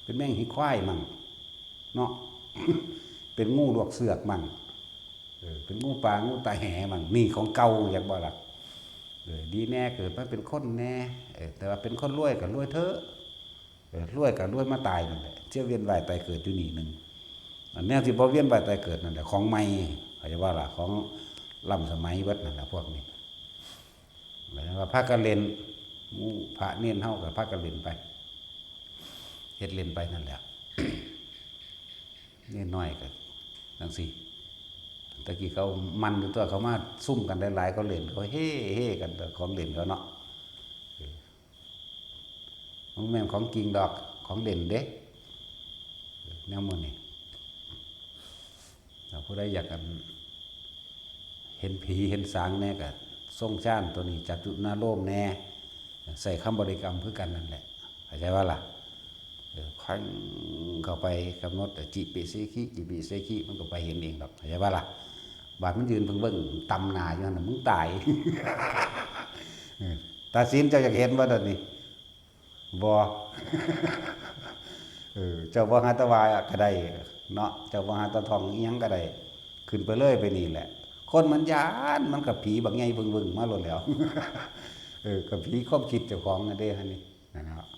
ເປັນແມງຂີ້ຄວາຍມັ່ງເນາະ ເປັນງູລວກເຊືອກມັ່ງ ເອີ ເປັນງູປ່າງູຕາແຫມັ່ງ ນີ້ຂອງເກົ່າ ຮູ້ຈັກບໍ່ລະ? ເອີ ດີແນ່ເກີດມາເປັນຄົນແນ່ ເອີ ແຕ່ວ່າເປັນຄົນລວຍກໍລວຍເຖາະ ເອີ ລວຍກໍລວຍມາຕາຍນັ້ນແຫຼະ ທ່ຽວວຽນວ່າຍຕາຍເກີດຢູ່ນີ້ໜຶ່ງ ອັນແນວທີ່ບໍ່ວຽນວ່າຍຕາຍເກີດນັ້ນແຫຼະ ຂອງໃໝ່ ເຂົ້າໃຈບໍ່ລະ? ຂອງລ້ຳສະໄໝເບິດນັ້ນແຫຼະ ພວກນີ້ ໝາຍເຖິງວ່າພາກັນຫຼິ້ນ ໝູ່ພະເນນເຮົາກໍພາກັນຫຼິ້ນໄປ ເຮັດຫຼິ້ນໄປນັ້ນແຫຼະ ເນນນ້ອຍກໍຈັ່ງຊີ້ ແຕ່ກີ້ເຂົາມັນຢູ່ຕົວະ ເຂົາມາຊຸມກັນຫຼາຍໆ ເຂົາຫຼິ້ນ ເຂົາເຮ ເຮກັນ ຂອງຫຼິ້ນເຂົາເນາະ ເອີ ມັນບໍ່ແມ່ນຂອງຈິງດອກ ຂອງຫຼິ້ນເດ້ ແນວໝູ່ນີ້ ຖ້າຜູ້ໃດຢາກ ອັນ ເຫັນຜີເຫັນສາງແດ່ ກໍຊົງຊານໂຕນີ້ ຈັດຈຸນາໂລມແດ່ ໃຊ້ຄຳບໍລິກຳຄືກັນນັ້ນແຫຼະ ເຂົ້າໃຈບໍ່ລະ? ເອີ ແຂງເຂົ້າໄປ ກຳນົດ ອາ ຈິເປເສຄີ ຈິເປເສຄີ ມັນກໍໄປເຫັນເອງດອກ ເຂົ້າໃຈບໍ່ລະ? ບາດມັນຢືນເບິ່ງໆ ຕຳໜ້າຢູ່ຫັ້ນນະ ມຶງຕາຍ ເອີ ຕາສິນ ເຈົ້າຢາກເຫັນບໍ່ດຽວນີ້? ບໍ່ ເອີ ເຈົ້າບໍ່ຫາແຕ່ວ່າກໍໄດ້ເນາະ ເຈົ້າບໍ່ຫາແຕ່ທ່ອງອີ່ຫຍັງກໍໄດ້ ຂຶ້ນໄປເລີຍ ໄປນີ້ແຫຼະ ຄົນມັນຢ້ານ ມັນກໍຜີບັກໃຫຍ່ວຶ່ງໆມາໂລດແລ້ວ ເອີ ກໍຜີຄວາມຄິດເຈົ້າຂອງນັ້ນເດ້ ຫັ້ນນີ້ ນັ້ນເນາະ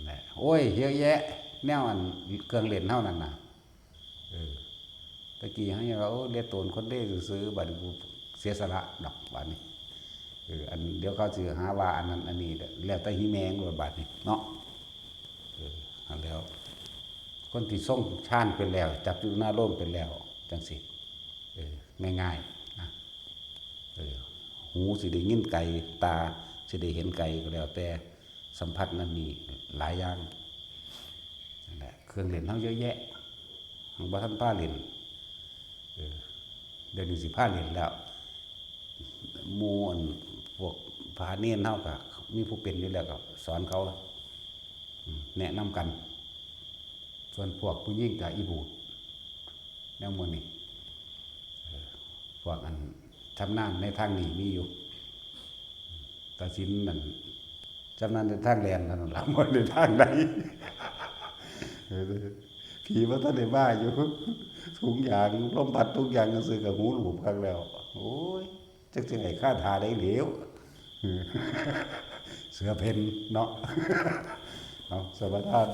ແຫຼະ ໂອ້ຍ ເຍອະແຍະ ແນວ ອັນ ເຄື່ອງຫຼິ້ນເຮົານັ້ນນະ ເອີ ແຕ່ກີ້ເຮົາຍັງວ່າ ໂອ້ ເລດໂຕນຄົນເລຊື່ໆ ບາດນີ້ກູເສຍສະຫຼະດອກ ບາດນີ້ ເອີ ອັນ ດຽວເຂົາຊິຫາວ່າອັນນັ້ນອັນນີ້ ແລ້ວແຕ່ຮີແມງໂລດບາດນີ້ເນາະ ເອີ ຫັ້ນແລ້ວ ຄົນທີ່ຊົງຊານເປັນແລ້ວ ຈັບຈຸນາໂລມເປັນແລ້ວ ຈັ່ງຊີ້ ເອີ ງ່າຍໆ ນະ ເອີ ຫູຊິໄດ້ຍິນໄກ ຕາຊິໄດ້ເຫັນໄກ ກໍແລ້ວແຕ່ ສຳຜັດນັ້ນນີ້ຫຼາຍຢ່າງ ນັ້ນແຫຼະ ເຄື່ອງຫຼິ້ນເຮົາເຍອະແຍະ ຍັງບໍ່ທັນພາຫຼິ້ນ ເອີ ດຽວນີ້ຊິພາຫຼິ້ນແລ້ວ ໝູ່ ອັນ ພວກພະເນນເຮົາກໍມີຜູ້ເປັນຢູ່ແລ້ວ ກໍສອນເຂົາ ອືມ ແນະນຳກັນ ສ່ວນພວກຜູ້ຍິງກໍອີ່ບູດ ແນວໝູ່ນີ້ ເອີ ພວກ ອັນ ຊຳນານໃນທາງນີ້ມີຢູ່ ຕາສິນນັ້ນ ຊຳນານແຕ່ທາງແລ່ນເທົ່ານັ້ນລະ ບໍ່ໄດ້ທາງໃດ ເອີ ຜີບໍ່ທັນໄດ້ມາຢູ່ ທຸງຢາງ ລົມພັດທຸງຢາງຊື່ໆ ກໍຫູຫຼູບຄັກແລ້ວ ໂອ້ຍ ຈັກຊິໃຫ້ຄາຖາໃດຫຼຽວ ເສືອເພັນເນາະ ເອົາ ສະມາທານ